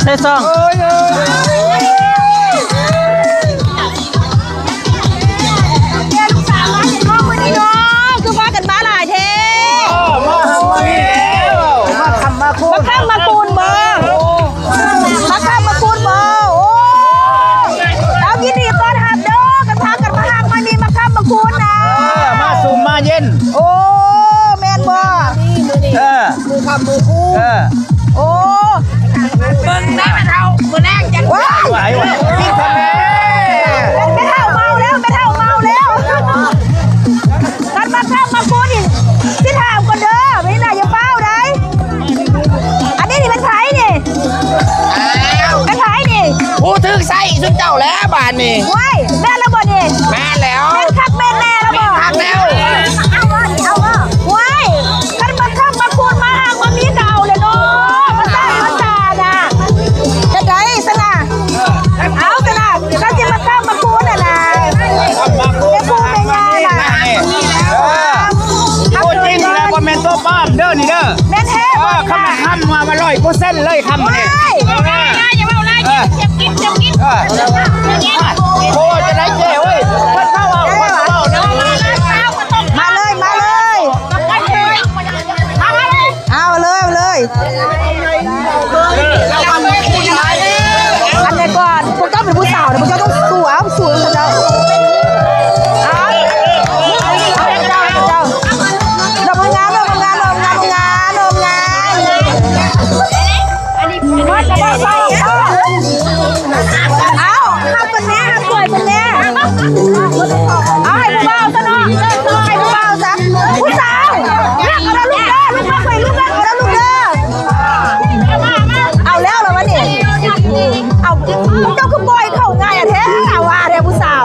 ໃສ່ຊອງ ເອີຍ ເອີຍ ເອີຍ ເອີຍ ເອີຍ ລູກສາວມາເຫັນນ້ອງມື້ນີ້ເນາະ ຄືພາກັນມາຫຼາຍແທ້? ເອີ ມາຫາມື້ນີ້ແລ້ວ ມາຄ່ຳມາຄູນ ມາຄ່ຳມາຄູນບໍ່? ມາຄ່ຳມາຄູນບໍ່? ໂອ້ ເອົາ ຍິນດີຕ້ອນຮັບເດີ ກັນພາກັນມາຫາມື້ນີ້ ມາຄ່ຳມາຄູນນະ ເອີ ມາຊຸ່ມມາເຢັນ ໂອ້ ແມ່ນບໍ່? ເອີ ມື້ຄ່ຳມື້ຄູນ ເອີ ໂອ້ ເບິ່ງໄດ້ແມ່ເຖົ້າ ມື້ແລງຈັງ ວ້າຍ ໄປ ໄປ ແມ່ເຖົ້າເມົາແລ້ວ ແມ່ເຖົ້າເມົາແລ້ວ ຄັນມາຄ່ຳມາຄູນນີ້ ຊິຖາມກ່ອນເດີ ໄປນະ ຢ່າຟ້າວໃດ ອັນນີ້ນີ້ແມ່ນໃຜນີ້? ແມ່ນໃຜນີ້? ຜູ້ຖືກໃຊ້ຊຸມເຈົ້າແລ້ວບາດນີ້ ໂອ້ຍ ແມ່ນແລ້ວບໍ່ນີ້? ແມ່ນແລ້ວ ແມ່ນຄັກແມ່ນແນ່ແລ້ວບໍ່? ແມ່ນຄັກແລ້ວ ເອົາບໍ່ ເອົາບໍ່? ໂອ້ຍ ຄັນມາຄ່ຳມາຄູນມາຫາມື້ນີ້ກໍເອົາແລ້ວເນາະ ມາສ້າງມາສານະ ເຮັດໃດຊັ້ນນະ? ເອົາຊັ້ນນະ ຄັນຊິມາຄ່ຳມາຄູນຫັ້ນນະ ແມ່ຄູແມ່ຍ່ານະ ເອີ ໂຕຈິງນະ ບໍ່ແມ່ນໂຕປອມເດີນີ້ເດີ ແມ່ນແທ້ ເອີ ບໍ່ນີ້ນະ ຄຳວ່າຄຳວ່າຮ້ອຍເປີເຊັນເລີຍຄຳນີ້ ວ້າຍ ເອີ ຢ່າເວົ້າຫຼາຍ ເອີ ເຈັບກິນ ເຈັບກິນ ເອີ ໂອ້ ຈະໄດ້ເຈ້ເວີຍ ເພິ່ນເວົ້າ ເອົາ ເພິ່ນເວົ້າເດີ ມາເລີຍ ມາເລີຍ ເອົາເລີຍ ເອົາເລີຍ ອັນໃດກ່ອນ ພວກເຈົ້າເປັນຜູ້ສາວນະ ພວກເຈົ້າຕ້ອງສູ້ ເອົາ ສູ້ເຂົາເຈົ້າ ເອົາ ເອົາ ເຈົ້າ ເຈົ້າ ດອກງາມໆ ດອກງາມໆ ດອກງາມໆ ດອກງາມໆ ເອົາ ຮັບເພິ່ນແດ່ ຮັບສວຍເພິ່ນແດ່ ເອົາ ໃຫ້ຜູ້ບ່າວຊະເນາະ ໃຫ້ຜູ້ບ່າວຊະ ຜູ້ສາວ ເລືອກເອົາເດີລູກເດີ ລູກມາໄປ ລູກເລືອກເອົາເດີລູກເດີ ເອົາແລ້ວລະວະນີ້ ເອົາ ເຈົ້າຄືປ່ອຍເຂົ້າງ່າຍແທ້ ອາວາແທ້ຜູ້ສາວ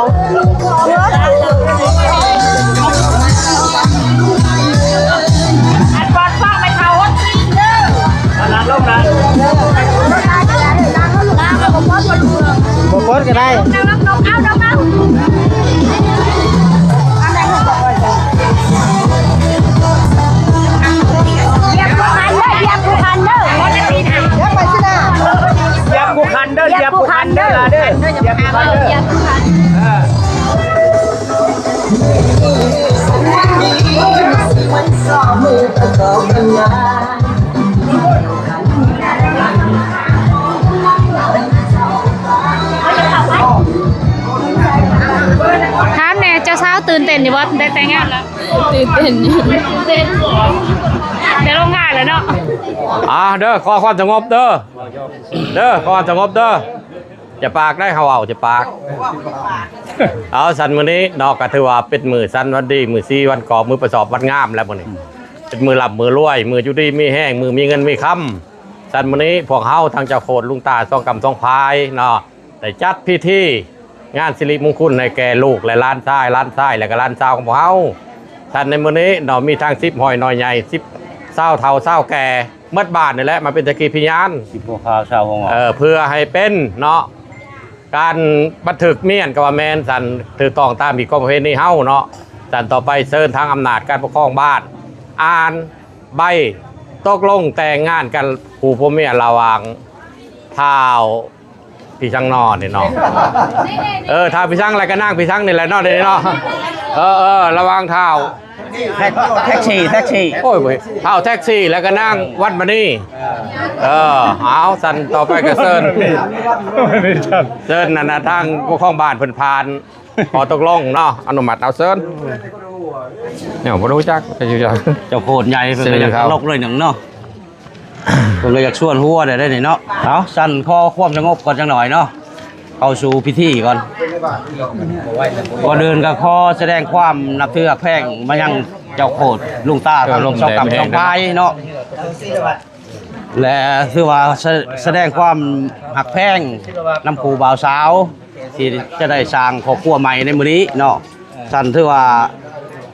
ອັນບອດຟັງໄປເຂົ້າຮອດຈີນເດີ ນັ່ງລົງນະ ບໍ່ປົດກໍໄດ້ ເອົາ ເອົາ ເອົາ ຢຽບຜູ້ພັນເດີ ຢຽບຜູ້ພັນເດີ ຢຽບໄປຊິນະ ຢຽບຜູ້ພັນເດີ ຢຽບຜູ້ພັນເດີ ຢຽບຜູ້ພັນເດີ ຢຽບຜູ້ພັນເດີ ເອີ ຖາມແດ່ ເຈົ້າສາວຕື່ນເຕັ້ນຢູ່ບໍ່ ໄດ້ແຕ່ງງານແລ້ວ? ຕື່ນເຕັ້ນຢູ່ ແຕ່ລົງງານແລ້ວເນາະ. ອ່າ ເດີ ຂໍຄວາມສະຫງົບເດີ ເດີ ຂໍຄວາມສະຫງົບເດີ ຢ່າປາກໄດ໋ ເຮົາເວົ້າ ຢ່າປາກ. ເອົາ ຊັ້ນມື້ນີ້ເນາະ ກໍຖືວ່າເປັນມື້ສັນວັນດີ ມື້ສີວັນກອກ ມື້ປະສອບວັນງາມແລ້ວມື້ນີ້. ເປັນມື້ລ່ຳມື້ລວຍ ມື້ຢູ່ດີມີແຮງ ມື້ມີເງິນມີຄຳ. ຊັ້ນມື້ນີ້ພວກເຮົາທັງເຈົ້າໂຄດ ລຸງຕາ ສອງກຳສອງພາຍເນາະ ໄດ້ຈັດພິທີງານສິລິມຸງຄຸນໃຫ້ແກ່ລູກ ແລະ ຫຼານຊາຍ ຫຼານຊາຍ ແລະ ກໍຫຼານສາວຂອງພວກເຮົາ. ຊັ້ນໃນມື້ນີ້ເນາະ ມີທັງສິບຮ້ອຍນ້ອຍໃຫຍ່ ສິບຊາວເຖົ້າຊາວແກ່ ໝົດບ້ານນີ້ແຫຼະ ມາເປັນສັກຂີພະຍານ. ສິບຫົວຂາວຊາວຫົວງອກ ເອີ ເພື່ອໃຫ້ເປັນເນາະ ການບັນທຶກມ້ຽນກໍວ່າແມ່ນ ຊັ້ນຖືກຕ້ອງຕາມຮີດຄອງປະເພນີເຮົາເນາະ. ຊັ້ນຕໍ່ໄປເຊີນທາງອຳນາດການປົກຄອງບ້ານ ອ່ານໃບຕົກລົງແຕ່ງງານກັນ ຄູ່ຜົວເມຍລະຫວ່າງທ້າວ ພີ່ສັງນໍນີ້ເນາະ ເອີ ທ້າວພີ່ສັງ ແລ້ວກໍນາງພີ່ສັງນີ້ແຫຼະເນາະ ນີ້ເນາະ ເອີ ເອີ ລະຫວ່າງທ້າວ ແທັກ ແທັກຊີ ແທັກຊີ ໂອ້ຍ ທ້າວແທັກຊີ ແລ້ວກໍນາງວັນມະນີ. ເອີ ເອົາ ຊັ້ນຕໍ່ໄປກໍເຊີນ ເຊີນນັ້ນນະ ທາງປົກຄອງບ້ານເພິ່ນຜ່ານຂໍ້ຕົກລົງເນາະ ອະນຸມັດ ເອົາເຊີນ. ແນວບໍ່ຮູ້ຈັກ ເຈົ້າໂຄດໃຫຍ່ເພິ່ນກໍຢາກ ເຊີນເຂົາ ຕະຫຼົກໜ້ອຍໜຶ່ງເນາະ. ເພິ່ນກໍຢາກຊວນຫົວໄດ້ໄດ໋ນີ້ເນາະ. ເອົາ ຊັ້ນຂໍຄວາມສະຫງົບກ່ອນຈັກໜ້ອຍເນາະ ເຂົ້າສູ່ພິທີກ່ອນ. ກ່ອນອື່ນກໍຂໍສະແດງຄວາມນັບຖືຮັກແພງມາຍັງເຈົ້າໂຄດ ລຸງຕາ ເອີ ທັງສອງກຳສອງພາຍເນາະ ແລະ ຖືວ່າສະ ສະແດງຄວາມຮັກແພງນຳຄູ່ບ່າວສາວ ທີ່ຈະໄດ້ສ້າງຄອບຄົວໃໝ່ໃນມື້ນີ້ເນາະ. ຊັ້ນຖືວ່າ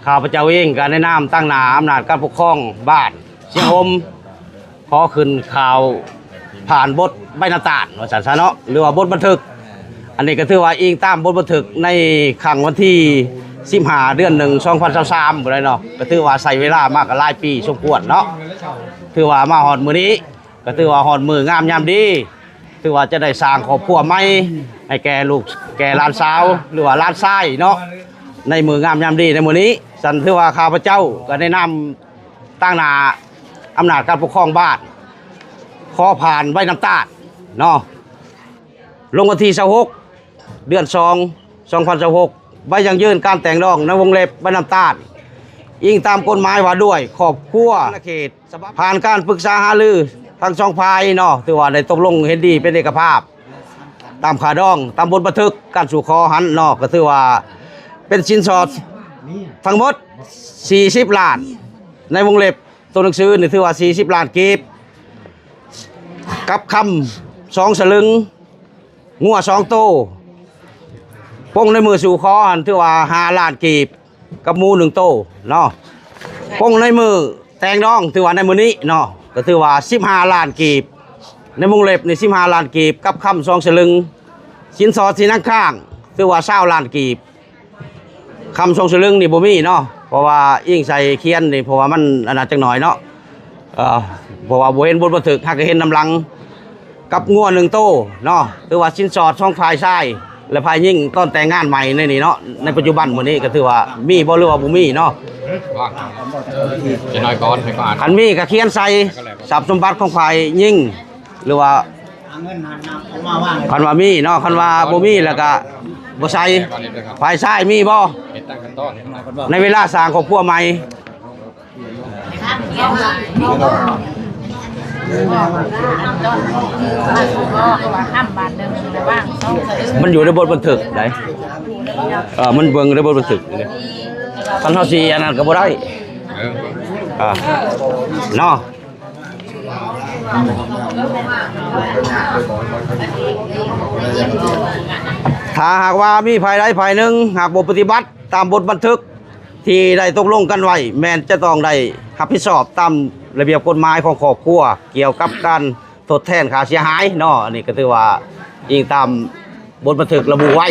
ຂ້າພະເຈົ້າເອງກໍໃນນາມຕາງໜ້າອຳນາດການປົກຄອງບ້ານຊຽງຫົມ ຂໍຂຶ້ນຂ່າວຜ່ານບົດໃບໜ້າຕານ ວ່າຊັ້ນຊະເນາະ ຫຼືວ່າບົດບັນທຶກ. ອັນນີ້ກໍຖືວ່າອີງຕາມບົດບັນທຶກໃນຄັ້ງວັນທີສິບຫ້າ ເດືອນໜຶ່ງ ສອງພັນຊາວສາມ ພຸ້ນແຫຼະເນາະ ກໍຖືວ່າໃຊ້ເວລາມາກໍຫຼາຍປີສົມຄວນເນາະ. ຖືວ່າມາຮອດມື້ນີ້ ກໍຖືວ່າຮອດມື້ງາມຍາມດີ ຖືວ່າຈະໄດ້ສ້າງຄອບຄົວໃໝ່ໃຫ້ແກ່ລູກແກ່ຫຼານສາວ ຫຼືວ່າຫຼານຊາຍເນາະ ໃນມື້ງາມຍາມດີໃນມື້ນີ້. ຊັ້ນຖືວ່າຂ້າພະເຈົ້າກໍໃນນາມ ຕາງໜ້າອຳນາດການປົກຄອງບ້ານ ຂໍຜ່ານໃບນ້ຳຕານເນາະ ລົງວັນທີຊາວຫົກ ເດືອນສອງ ສອງພັນຊາວຫົກ ໃບຢັ້ງຢືນການແຕ່ງດອງ ໃນວົງເລັບໃບນ້ຳຕານ ອີງຕາມກົດໝາຍວ່າດ້ວຍຄອບຄົວເຂດ ຜ່ານການປຶກສາຫາລືທັງສອງຝ່າຍເນາະ ຖືວ່າໄດ້ຕົກລົງເຫັນດີເປັນເອກະພາບ ຕາມຄ່າດອງ ຕາມບົດບັນທຶກການສູ່ຂໍຫັ້ນເນາະ ກໍຖືວ່າເປັນສິນສອດທັງໝົດສີ່ສິບລ້ານ ໃນວົງເລັບໂຕໜັງສືນີ້ຖືວ່າສີ່ສິບລ້ານກີບ ກັບຄຳສອງສະລຶງ ງົວສອງໂຕ ປົງໃນມືສູ່ຂໍຫັ້ນຖືວ່າຫ້າລ້ານກີບ ກັບໝູໜຶ່ງໂຕເນາະ. ປົງໃນມື້ແຕ່ງດອງ ຖືວ່າໃນມື້ນີ້ເນາະ ກໍຖືວ່າສິບຫ້າລ້ານກີບ ໃນວົງເລັບນີ້ສິບຫ້າລ້ານກີບ ກັບຄຳສອງສະລຶງ. ສິນສອດທີ່ຍັງຄ້າງ ຖືວ່າຊາວລ້ານກີບ ຄຳສອງສະລຶງນີ້ບໍ່ມີເນາະ ເພາະວ່າອີງໃສ່ຄຽນນີ້ ເພາະວ່າມັນອັນນັ້ນຈັກໜ້ອຍເນາະ ເອີ ເພາະວ່າບໍ່ເຫັນບົດບັນທຶກ ຫາກກໍເຫັນນຳຫຼັງ ກັບງົວໜຶ່ງໂຕເນາະ. ຖືວ່າສິນສອດຂອງຝ່າຍຊາຍ ແລະ ຝ່າຍຍິງຕອນແຕ່ງງານໃໝ່ໃນນີ້ເນາະ ໃນປັດຈຸບັນມື້ນີ້ ກໍຖືວ່າມີບໍ່ ຫຼືວ່າບໍ່ມີເນາະ? ຈະໜ້ອຍກ່ອນ ໃຫ້ກ່ອນ ຄັນມີກໍຂຽນໃສ່ຊັບສົມບັດຂອງຝ່າຍຍິງ ຫຼືວ່າ ຄັນວ່າມີເນາະ ຄັນວ່າບໍ່ມີແລ້ວກະບໍ່ໃສ່. ຝ່າຍຊາຍມີບໍ່ ໃນເວລາສ້າງຄອບຄົວໃໝ່? ມັນຢູ່ໃນບົດບັນທຶກໃດ໋ ເອີ ມັນເບິ່ງໃນບົດບັນທຶກນີ້ ຄັນເຮົາຊິອັນນັ້ນກໍບໍ່ໄດ້ ເອີ ເນາະ. ຖ້າຫາກວ່າມີຝ່າຍໃດຝ່າຍໜຶ່ງຫາກບໍ່ປະຕິບັດຕາມບົດບັນທຶກທີ່ໄດ້ຕົກລົງກັນໄວ້ ແມ່ນຈະຕ້ອງໄດ້ຮັບຜິດຊອບຕາມລະບຽບກົດໝາຍຂອງຄອບຄົວ ກ່ຽວກັບການທົດແທນຄ່າເສຍຫາຍເນາະ. ອັນນີ້ກໍຖືວ່າອີງຕາມ ບົດບັນທຶກລະບຸໄວ້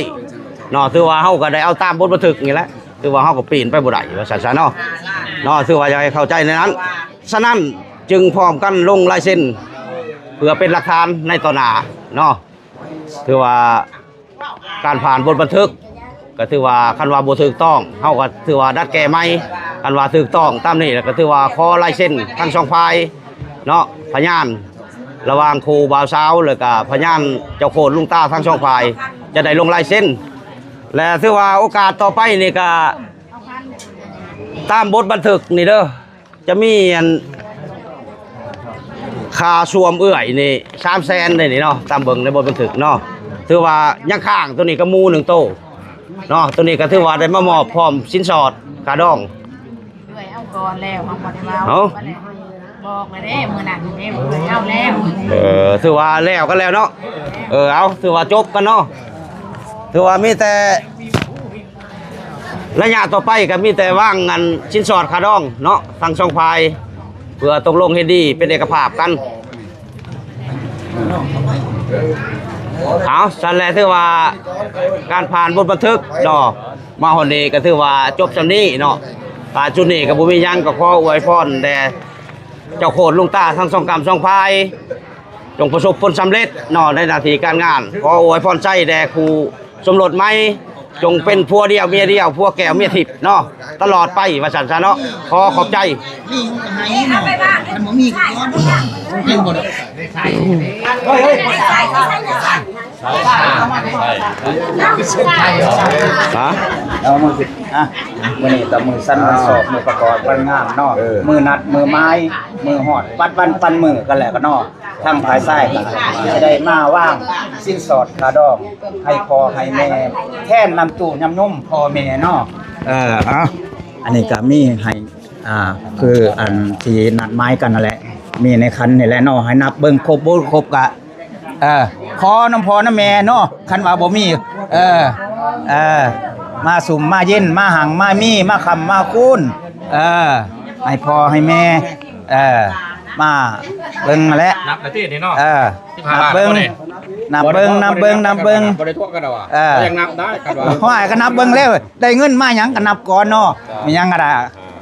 ເນາະ ຖືວ່າເຮົາກໍໄດ້ເອົາຕາມບົດບັນທຶກນີ້ແຫຼະ ຖືວ່າເຮົາກໍປີນໄປບໍ່ໄດ້ ວ່າຊັ້ນຊະເນາະ ເນາະ ຖືວ່າຢາກໃຫ້ເຂົ້າໃຈໃນນັ້ນ. ສະນັ້ນຈຶ່ງພ້ອມກັນລົງລາຍເຊັນ ເພື່ອເປັນຫຼັກຖານໃນຕໍ່ໜ້າເນາະ. ຖືວ່າການຜ່ານບົດບັນທຶກ ກໍຖືວ່າຄັນວ່າບໍ່ຖືກຕ້ອງ ເຮົາກໍຖືວ່າດັດແກ້ໃໝ່, ຄັນວ່າຖືກຕ້ອງຕາມນີ້ ແລ້ວກໍຖືວ່າຂໍລາຍເຊັນທັງສອງຝ່າຍເນາະ, ພະຍານ ລະຫວ່າງຄູ່ບ່າວສາວ ແລ້ວກະພະຍານເຈົ້າໂຄດລຸງຕາທັງສອງຝ່າຍ ຈະໄດ້ລົງລາຍເຊັນ ແລະ ຖືວ່າໂອກາດຕໍ່ໄປນີ້ກະຕາມບົດບັນທຶກນີ້ເດີ ຈະມີອັນຄ່າຊ່ວມເອື້ອຍນີ້ສາມແສນເດ້ນີ້ເນາະ ຕາມເບິ່ງໃນບົດບັນທຶກເນາະ ຖືວ່າຍັງຄ້າງໂຕນີ້ກະໝູໜຶ່ງໂຕເນາະ ໂຕນີ້ກະຖືວ່າໄດ້ມາມອບພ້ອມສິນສອດຄ່າດອງ. ກ່ອນແລ້ວ ເຮົາບໍ່ໄດ້ເວົ້າ ເອົ້າ ບອກແລ້ວເດ້ ມື້ນັ້ນເດ້ ເວົ້າແລ້ວ ເອີ ຖືວ່າແລ້ວກັນແລ້ວເນາະ ເອີ ເອົາ ຖືວ່າຈົບກັນເນາະ ຖືວ່າມີແຕ່ ໄລຍະຕໍ່ໄປກໍມີແຕ່ວາງອັນສິນສອດຄ່າດອງເນາະ ທັງສອງຝ່າຍ ເພື່ອຕົກລົງເຫັນດີເປັນເອກະພາບກັນ. ເອົາ ຊັ້ນແຫຼະ ຖືວ່າການຜ່ານບົດບັນທຶກເນາະ ມາຮອດນີ້ກໍຖືວ່າຈົບສ່ຳນີ້ເນາະ ການຈຸດນີ້ກໍບໍ່ມີຫຍັງ ກໍຂໍອວຍພອນແດ່ເຈົ້າໂຄດລຸງຕາທັງສອງກ້ຳສອງຝ່າຍ ຈົ່ງປະສົບຜົນສຳເລັດເນາະ ໃນໜ້າທີ່ການງານ ຂໍອວຍພອນໄຊແດ່ຄູ່ສົມລົດໃໝ່ ຈົ່ງເປັນຜົວດຽວເມຍດຽວ ຜົວແກ້ວເມຍທິບເນາະ ຕະຫຼອດໄປວ່າຊັ້ນຊະເນາະ ຂໍຂອບໃຈ. ຮະ? ເອົາ ມື້ ອ່ະ ມື້ນີ້ກໍມື້ສັນວັນສອບ ມື້ປະກອບວັນງາມເນາະ ເອີ ມື້ນັດມື້ໝາຍ ມື້ຮອດປັດວັນປັນມື້ກັນແລ້ວກໍເນາະ ທາງຝ່າຍຊາຍກໍຈະໄດ້ມາວາງສິນສອດຄ່າດອງໃຫ້ພໍ່ໃຫ້ແມ່ ແທນນ້ຳຕູ້ນ້ຳນົມພໍ່ແມ່ເນາະ ເອີ ເອົາ ອັນນີ້ກໍມີໃຫ້ ອ່າ ຄືອັນທີ່ນັດໝາຍກັນນັ້ນແຫຼະ ມີໃນຂັນນີ້ແຫຼະເນາະ ໃຫ້ນັບເບິ່ງຄົບບໍ່ຄົບກະ ເອີ ຂໍນຳພໍ່ນຳແມ່ເນາະ ຄັນວ່າບໍ່ມີ ເອີ ເອີ ມາສຸມມາເຢັນ ມາຮັ່ງມາມີ ມາຄ້ຳມາຄູນ ເອີ ໃຫ້ພໍ່ໃຫ້ແມ່ ເອີ ມາເບິ່ງຫັ້ນແຫຼະ ນັບແລ້ວຕິນີ້ເນາະ ເອີ ສິບຫ້າລ້ານ ນັບເບິ່ງ ບໍ່ໄດ້ ນັບເບິ່ງ ນັບເບິ່ງ ນັບເບິ່ງ ບໍ່ໄດ້ທວງກັນດອກ ເອີ ຍັງນັບໄດ້ຄັນວ່າ ໂອ້ຍ ກໍນັບເບິ່ງແລ້ວ ໄດ້ເງິນມາຫຍັງກໍນັບກ່ອນເນາະ ມີຫຍັງກໍໄດ້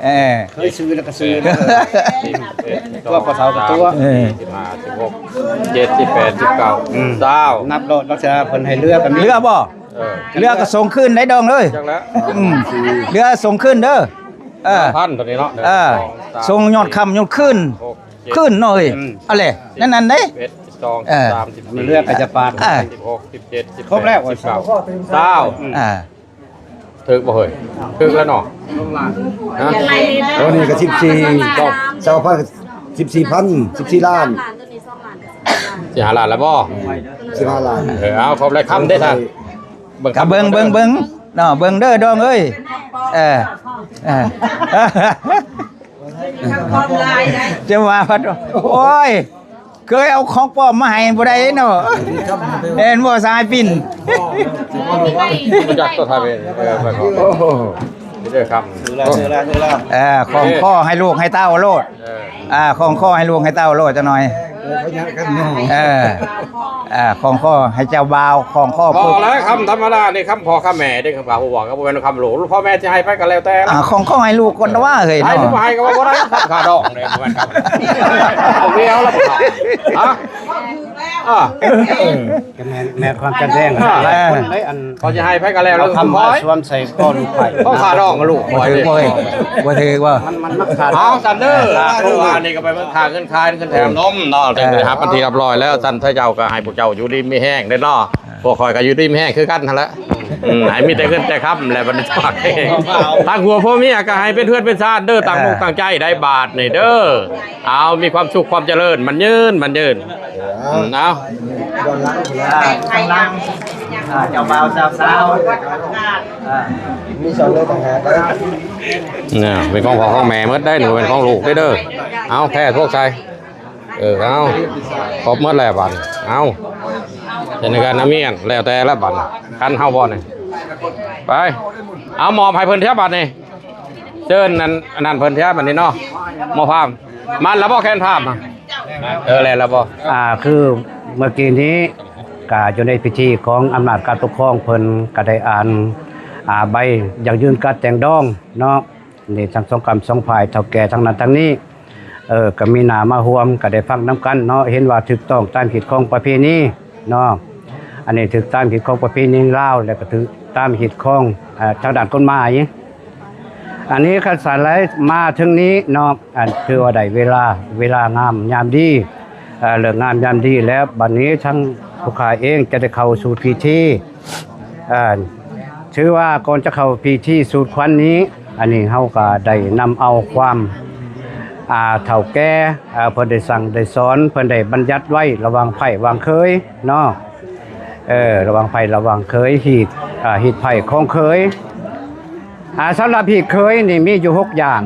ເອີ ເຄີຍຊື້ແລ້ວກໍຊື້ ເອີ ຕົວະພວກເຂົາກໍຕົວະ ເອີ ສິບຫ້າ ສິບຫົກ ສິບເຈັດ ສິບແປດ ສິບເກົ້າ ອືມ ຊາວ ນັບໂລດ ລັກສະນະເພິ່ນໃຫ້ເຫຼືອກໍມີ ເຫຼືອບໍ່? ເອີ ເຫຼືອກໍສົ່ງຄືນໄດ້ດອງເອີຍ ຈັກແລ້ວ ອືມ ເຫຼືອສົ່ງຄືນເດີ ເອີ ພັນຕົວນີ້ເນາະ ເອີ ສອງ ສາມ ສົ່ງຍອດຄ້ຳຍອດຄືນ ຫົກ ເຈັດ ຄືນເນາະເອີຍ ອືມ ເອົາແຫຼະ ນັ້ນນັ້ນເດ້ ສິບເອັດ ສິບສອງ ເອີ ສິບສາມ ສິບສີ່ ສິບຫ້າ ສິບຫົກ ສິບເຈັດ ສິບແປດ ສິບເກົ້າ ຊາວ ອືມ ເອີ ຖືກບໍ່ເຮີ້ຍ? ຖືກແລ້ວເນາະ ຮະ? ໂຕນີ້ກໍສິບສີ່ ຊາວພັນ ສິບສີ່ພັນ ສິບສີ່ລ້ານ ສິບຫ້າລ້ານແລ້ວບໍ່? ສິບຫ້າລ້ານ ເອີ ເອົາ ຂອບຫຼາຍຄຳເດ້ທ່ານ ເບິ່ງ ເບິ່ງ ເບິ່ງ ເບິ່ງເນາະ ເບິ່ງເດີດອງເອີຍ ເອີ ເອີ ຈະວ່າພັດ ໂອ້ຍ ເຄີຍເອົາຂອງປອມມາໃຫ້ບໍ່ໄດ້ເນາະ ແມ່ນບໍ່ສາຍປິ່ນ? ບໍ່ຈັກຕົວທາເວນ ເອີ ໄປຂອງ ໂອ້ໂຫ ເດີຄຳ ເອີ ຂອງຂໍໃຫ້ລູກໃຫ້ເຕົ້າໂລດ ເອີ ອ່າ ຂອງຂໍໃຫ້ລູກໃຫ້ເຕົ້າໂລດຈັກໜ່ອຍ ເອີ ອ່າ ຂອງຂໍໃຫ້ເຈົ້າບ່າວ ຂອງຂໍ ບໍ່ແລ້ວ ຄຳທຳມະດານີ້ ຄຳພໍ່ຄຳແມ່ເດ້ ຄຳພາຜູ້ບອກ ກໍບໍ່ແມ່ນຄຳລູກ ພໍ່ແມ່ຊິໃຫ້ໄປກໍແລ້ວແຕ່ ອ່າ ຂອງຂໍໃຫ້ລູກກ່ອນຕົວະເຮີ້ຍ ໃຫ້ ເນາະ ບໍ່ໃຫ້ກໍວ່າບໍ່ໄດ້ ຄຳຄ່າດອງເດ້ ບໍ່ແມ່ນຄຳ ບໍ່ມີເອົາລະ ຮະ? ອ່າ ກໍແມ່ນ ແມ່ນຄວາມຈຳແນງ ອ່າ ຫຼາຍຄົນເດ້ ອັນ ເຂົາຊິໃຫ້ໃຜກໍແລ້ວ ເອົາຄຳມາສວມໃສ່ຄໍລູກໃຜ ເຂົາຄ່າດອງກັບລູກຂ້ອຍ ບໍ່ຖືກ ບໍ່ຖືກ ບໍ່ຖືກວ່າ ມັນ ມັນ ມັນຄ່າດອງ ເອົາຊັ້ນເດີ ເພາະວ່ານີ້ກໍໄປເບິ່ງຄ່າເງິນຂາຍ ເງິນແຖມນົມເນາະ ເອີ ໄດ້ຮັບເປັນທີ່ຮຽບຮ້ອຍແລ້ວ ຊັ້ນເຈົ້າກໍໃຫ້ພວກເຈົ້າຢູ່ດີມີແຮງເດ້ເນາະ ພວກຂ້ອຍກໍຢູ່ດີມີແຮງຄືກັນຫັ້ນແຫຼະ ອືມ ໃຫ້ມີແຕ່ເງິນແຕ່ຄຳແຫຼະບັດນີ້ ທາງຜົວເມຍກໍໃຫ້ເປັນເຮືອນເປັນຊານເດີ ຕັ້ງມຸກຕັ້ງໃຈໄດ້ບາດນີ້ເດີ ເອົາ ມີຄວາມສຸກຄວາມຈະເລີນ ໝັ້ນຍືນ ໝັ້ນຍືນ ເອົາ ອືມ ເອົາ ອ່າ ທາງຫຼັງ ອ່າ ເຈົ້າບ່າວເຈົ້າສາວ ອ່າ ມີສອງເລີຍຕ່າງຫາກ ເນຍ ເປັນຂອງພໍ່ຂອງແມ່ໝົດໄດ໋ ບໍ່ແມ່ນຂອງລູກເດີ ເອົາ ແທ້ພວກໃສ ເອີ ເອົາ ຄົບໝົດແລ້ວບັດ ເອົາ ເປັນການນຳມຽນ ແລ້ວແຕ່ລະບັດ ຄັນເຮົາບໍ່ນີ້ ໄປ ເອົາ ມອບໃຫ້ເພິ່ນເທື່ອບັດນີ້ ເຊີນນັ້ນ ອັນນັ້ນເພິ່ນເທື່ອບັດນີ້ເນາະ ໝໍພາມ ມາແລ້ວບໍ່ແຄນພາມ ເອີ ແລ້ວລະບໍ່? ອ່າ ຄືເມື່ອກີ້ນີ້ກະຢູ່ໃນພິທີຂອງອຳນາດການປົກຄອງ ເພິ່ນກະໄດ້ອ່ານ ອ່າ ໃບຢັ້ງຢືນການແຕ່ງດອງເນາະ ນີ້ທັງສອງກ້ຳສອງຝ່າຍ ເຖົ້າແກ່ທັງນັ້ນທັງນີ້ ເອີ ກໍມີໜ້າມາຮ່ວມ ກໍໄດ້ຟັງນຳກັນເນາະ ເຫັນວ່າຖືກຕ້ອງຕາມຮີດຄອງປະເພນີເນາະ ອັນນີ້ຖືກຕາມຮີດຄອງປະເພນີລາວ ແລະກໍຖືກຕາມຮີດຄອງ ເອີ ທາງດ້ານກົດໝາຍ ອັນນີ້ຄັນສານໄຫຼມາເຖິງນີ້ເນາະ ອັນຖືວ່າໄດ້ເວລາ ເວລາງາມຍາມດີ ເອີ ເລີກງາມຍາມດີແລ້ວ ບັດນີ້ທາງຜູ້ຂ້າເອງຈະໄດ້ເຂົ້າສູ່ພິທີ ເອີ ຖືວ່າກ່ອນຈະເຂົ້າພິທີສູດຄວັນນີ້ ອັນນີ້ເຮົາກໍໄດ້ນຳເອົາຄວາມ ອ່າ ເຖົ້າແກ່ ເອີ ເພິ່ນໄດ້ສັ່ງໄດ້ສອນ ເພິ່ນໄດ້ບັນຍັດໄວ້ລະຫວ່າງໃພ້ຫວ່າງເຂີຍເນາະ ເອີ ລະຫວ່າງໃພ້ລະຫວ່າງເຂີຍ ຮີດ ອ່າ ຮີດໃພ້ຂອງເຂີຍ ອ່າ ສຳລັບຮີດເຂີຍນີ້ມີຢູ່ຫົກຢ່າງ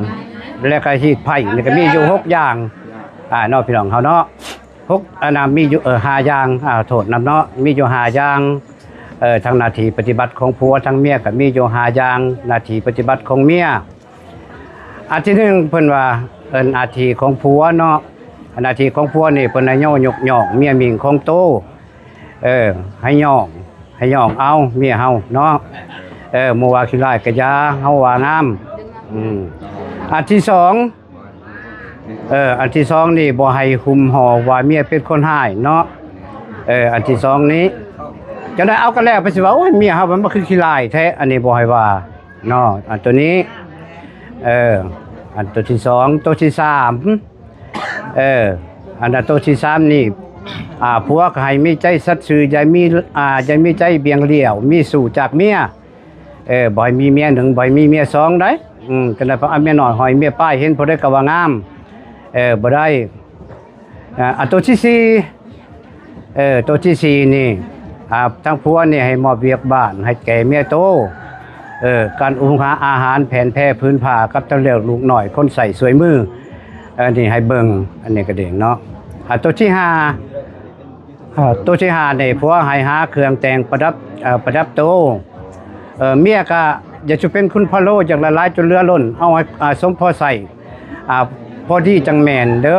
ແລ້ວກໍຮີດໄພ້ນີ້ກໍມີຢູ່ຫົກຢ່າງ ອ່າ ເນາະ ພີ່ນ້ອງເຮົາເນາະ ຫົກ ອັນນະ ມີຢູ່ ເອີ ຫ້າຢ່າງ ອ່າ ໂທດນຳເນາະ ມີຢູ່ຫ້າຢ່າງ ເອີ ທັງໜ້າທີ່ປະຕິບັດຂອງຜົວທັງເມຍ ກໍມີຢູ່ຫ້າຢ່າງ ໜ້າທີ່ປະຕິບັດຂອງເມຍ. ອັນທີໜຶ່ງ ເພິ່ນວ່າ ເອີ້ນໜ້າທີ່ຂອງຜົວເນາະ ໜ້າທີ່ຂອງຜົວນີ້ ເພິ່ນໃຫ້ເຮົາຍົກຍ້ອງເມຍມິ່ງຂອງໂຕ ເອີ ໃຫ້ຍ້ອງ ໃຫ້ຍ້ອງເອົາເມຍເຮົາເນາະ ເອີ ໝູ່ວ່າຂີ້ຮ້າຍກະຢ່າ ເຮົາວ່າງາມ. ອືມ ອັນທີສອງ ເອີ ອັນທີສອງນີ້ ບໍ່ໃຫ້ຫຸ້ມຫໍ່ວ່າເມຍເປັນຄົນຮ້າຍເນາະ ເອີ ອັນທີສອງນີ້ ຈັ່ງໃດເອົາກັນແລ້ວ ເພິ່ນຊິວ່າ ໂອ້ຍ ເມຍເຮົາມັນມາຄືຂີ້ຮ້າຍແທ້ ອັນນີ້ບໍ່ໃຫ້ວ່າເນາະ ອັນໂຕນີ້ ເອີ ອັນໂຕທີສອງ ໂຕທີສາມ ເອີ ອັນນັ້ນໂຕທີສາມນີ້ ອ່າ ຜົວກໍໃຫ້ມີໃຈສັດຊື່ ຢ່າມີ ອ່າ ຢ່າມີໃຈບຽງຫຼຽວ ມີຊູ້ຈາກເມຍ ເອີ ບໍ່ໃຫ້ມີເມຍໜຶ່ງ ບໍ່ໃຫ້ມີເມຍສອງໄດ໋ ອືມ ຈັ່ງໃດເອົາເມຍນ້ອຍຫ້ອຍເມຍປ້າຍ ເຫັນຜູ້ໃດກໍວ່າງາມ ເອີ ບໍ່ໄດ້. ອ່າ ອັນໂຕທີສີ່ ເອີ ໂຕທີສີ່ນີ້ ອ່າ ທາງຜົວນີ້ໃຫ້ມອບວຽກບ້ານໃຫ້ແກ່ເມຍໂຕ ເອີ ການອຸງຫາອາຫານ ແຜ່ນແພ ຜືນຜ້າ ກັບທັງເລື່ອງລູກນ້ອຍ ຄົນໃຊ້ຊ່ວຍມື ເອີ ນີ້ໃຫ້ເບິ່ງ ອັນນີ້ກໍດີເນາະ. ອ່າ ໂຕທີຫ້າ ອ່າ ໂຕທີຫ້ານີ້ ຜົວໃຫ້ຫາເຄື່ອງແຕ່ງປະດັບ ເອີ ປະດັບໂຕ ເອີ ເມຍກໍຢາກຊິເປັນຄຸນພະໂລ ຢາກຫຼາຍໆ ຈົນເຫຼືອລົ້ນ ເອົາໃຫ້ ອ່າ ສົມພໍໃຊ້ ອ່າ ພໍດີຈັ່ງແມ່ນເດີ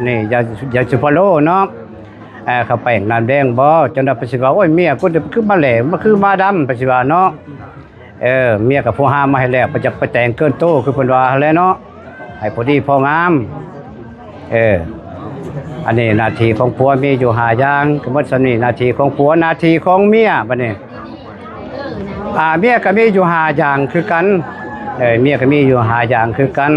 ນີ້ ຢາ ຢາຊິພະໂລເນາະ ເອີ ເຂົ້າແປ້ງນ້ຳແດງບໍ່ ຈົນວ່າເພິ່ນຊິວ່າ ໂອ້ຍ ເມຍກູຄືມາແຫຼ້ ມາຄືມາດຳ ເພິ່ນຊິວ່າເນາະ ເອີ ເມຍກໍຜູ້ຫາມາໃຫ້ແລ້ວ ບໍ່ຢາກໄປແຕ່ງເກີນໂຕ ຄືເພິ່ນວ່າຫັ້ນແຫຼະເນາະ ໃຫ້ພໍດີພໍງາມ ເອີ ອັນນີ້ໜ້າທີ່ຂອງຜົວມີຢູ່ຫ້າຢ່າງ ກໍໝົດສ່ຳນີ້ ໜ້າທີ່ຂອງຜົວ ໜ້າທີ່ຂອງເມຍ ບັດນີ້ ອ່າ ເມຍກໍມີຢູ່ຫ້າຢ່າງຄືກັນ ເອີ ເມຍກໍມີຢູ່ຫ້າຢ່າງຄືກັນ.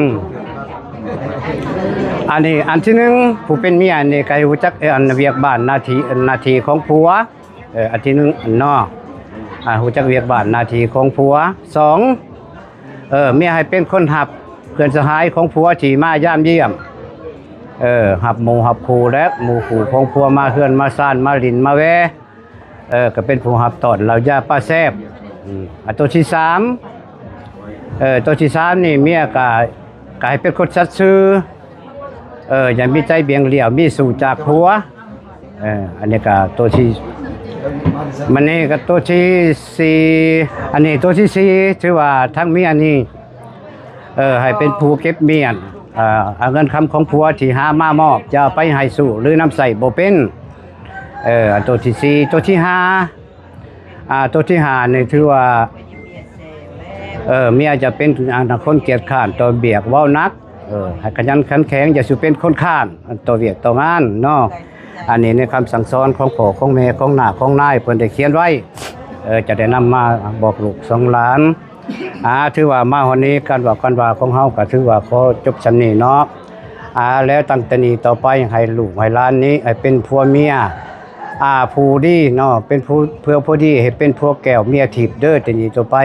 ອັນນີ້ອັນທີໜຶ່ງ ຜູ້ເປັນເມຍນີ້ກໍໃຫ້ຮູ້ຈັກ ເອີ ອັນວຽກບ້ານໜ້າທີ່ ໜ້າທີ່ຂອງຜົວ ເອີ ອັນທີໜຶ່ງເນາະ ອ່າ ຮູ້ຈັກວຽກບ້ານໜ້າທີ່ຂອງຜົວ. ສອງ ເອີ ເມຍໃຫ້ເປັນຄົນຮັບເພື່ອນສະຫາຍຂອງຜົວທີ່ມາຢາມຢ້ຽມ ເອີ ຮັບໝູ່ຮັບຄູ່ແລະ ໝູ່ຄູ່ຂອງຜົວມາເຮືອນມາຊານ ມາຫຼິ້ນມາແວ່ ເອີ ກໍເປັນຜູ້ຮັບຕ້ອນເຫຼົ້າຢາປາແຊບ. ອືມ ອັນໂຕທີສາມ ເອີ ໂຕທີສາມນີ້ ເມຍກໍ ກໍໃຫ້ເປັນຄົນສັດຊື່ ເອີ ຢ່າມີໃຈບຽງຫຼຽວ ມີຊູ້ຈາກຜົວ. ເອີ ອັນນີ້ກໍໂຕທີ ມັນນີ້ກໍໂຕທີສີ່ ອັນນີ້ໂຕທີສີ່ ຖືວ່າທັງເມຍນີ້ ເອີ ໃຫ້ເປັນຜູ້ເກັບມ້ຽນ ເອີ ເອົາເງິນຄຳຂອງຜົວທີ່ຫາມາມອບ ຢ່າໄປໃຫ້ຊູ້ ຫຼື ນຳໃຊ້ບໍ່ເປັນ. ເອີ ອັນໂຕທີສີ່ ໂຕທີຫ້າ ອ່າ ໂຕທີຫ້ານີ້ຖືວ່າ ເອີ ເມຍຈະເປັນ ອັນ ຄົນກຽດຄ້ານຕໍ່ວຽກ ເວົ້າໜັກ ເອີ ໃຫ້ຂະຫຍັນຂັນແຂງ ຢ່າສູ່ເປັນຄົນຄ້ານຕໍ່ວຽກຕໍ່ງານເນາະ. ອັນນີ້ໃນຄຳສັ່ງສອນຂອງພໍ່ຂອງແມ່ ຂອງນ້າຂອງນາຍ ເພິ່ນໄດ້ຂຽນໄວ້ ເອີ ຈະໄດ້ນຳມາບອກລູກສອງຫຼານ. ອ່າ ຖືວ່າມາຮອດນີ້ ການເວົ້າການວ່າຂອງເຮົາກໍຖືວ່າຂໍຈົບສ່ຳນີ້ເນາະ. ອ່າ ແລ້ວຕັ້ງແຕ່ນີ້ຕໍ່ໄປ ໃຫ້ລູກໃຫ້ຫຼານນີ້ ໃຫ້ເປັນຜົວເມຍ ອ່າ ຜູ້ດີເນາະ ເປັນຜູ້ ເພື່ອຜູ້ດີ ໃຫ້ເປັນຜົວແກ້ວເມຍທິບເດີ ແຕ່ນີ້ຕໍ່ໄປ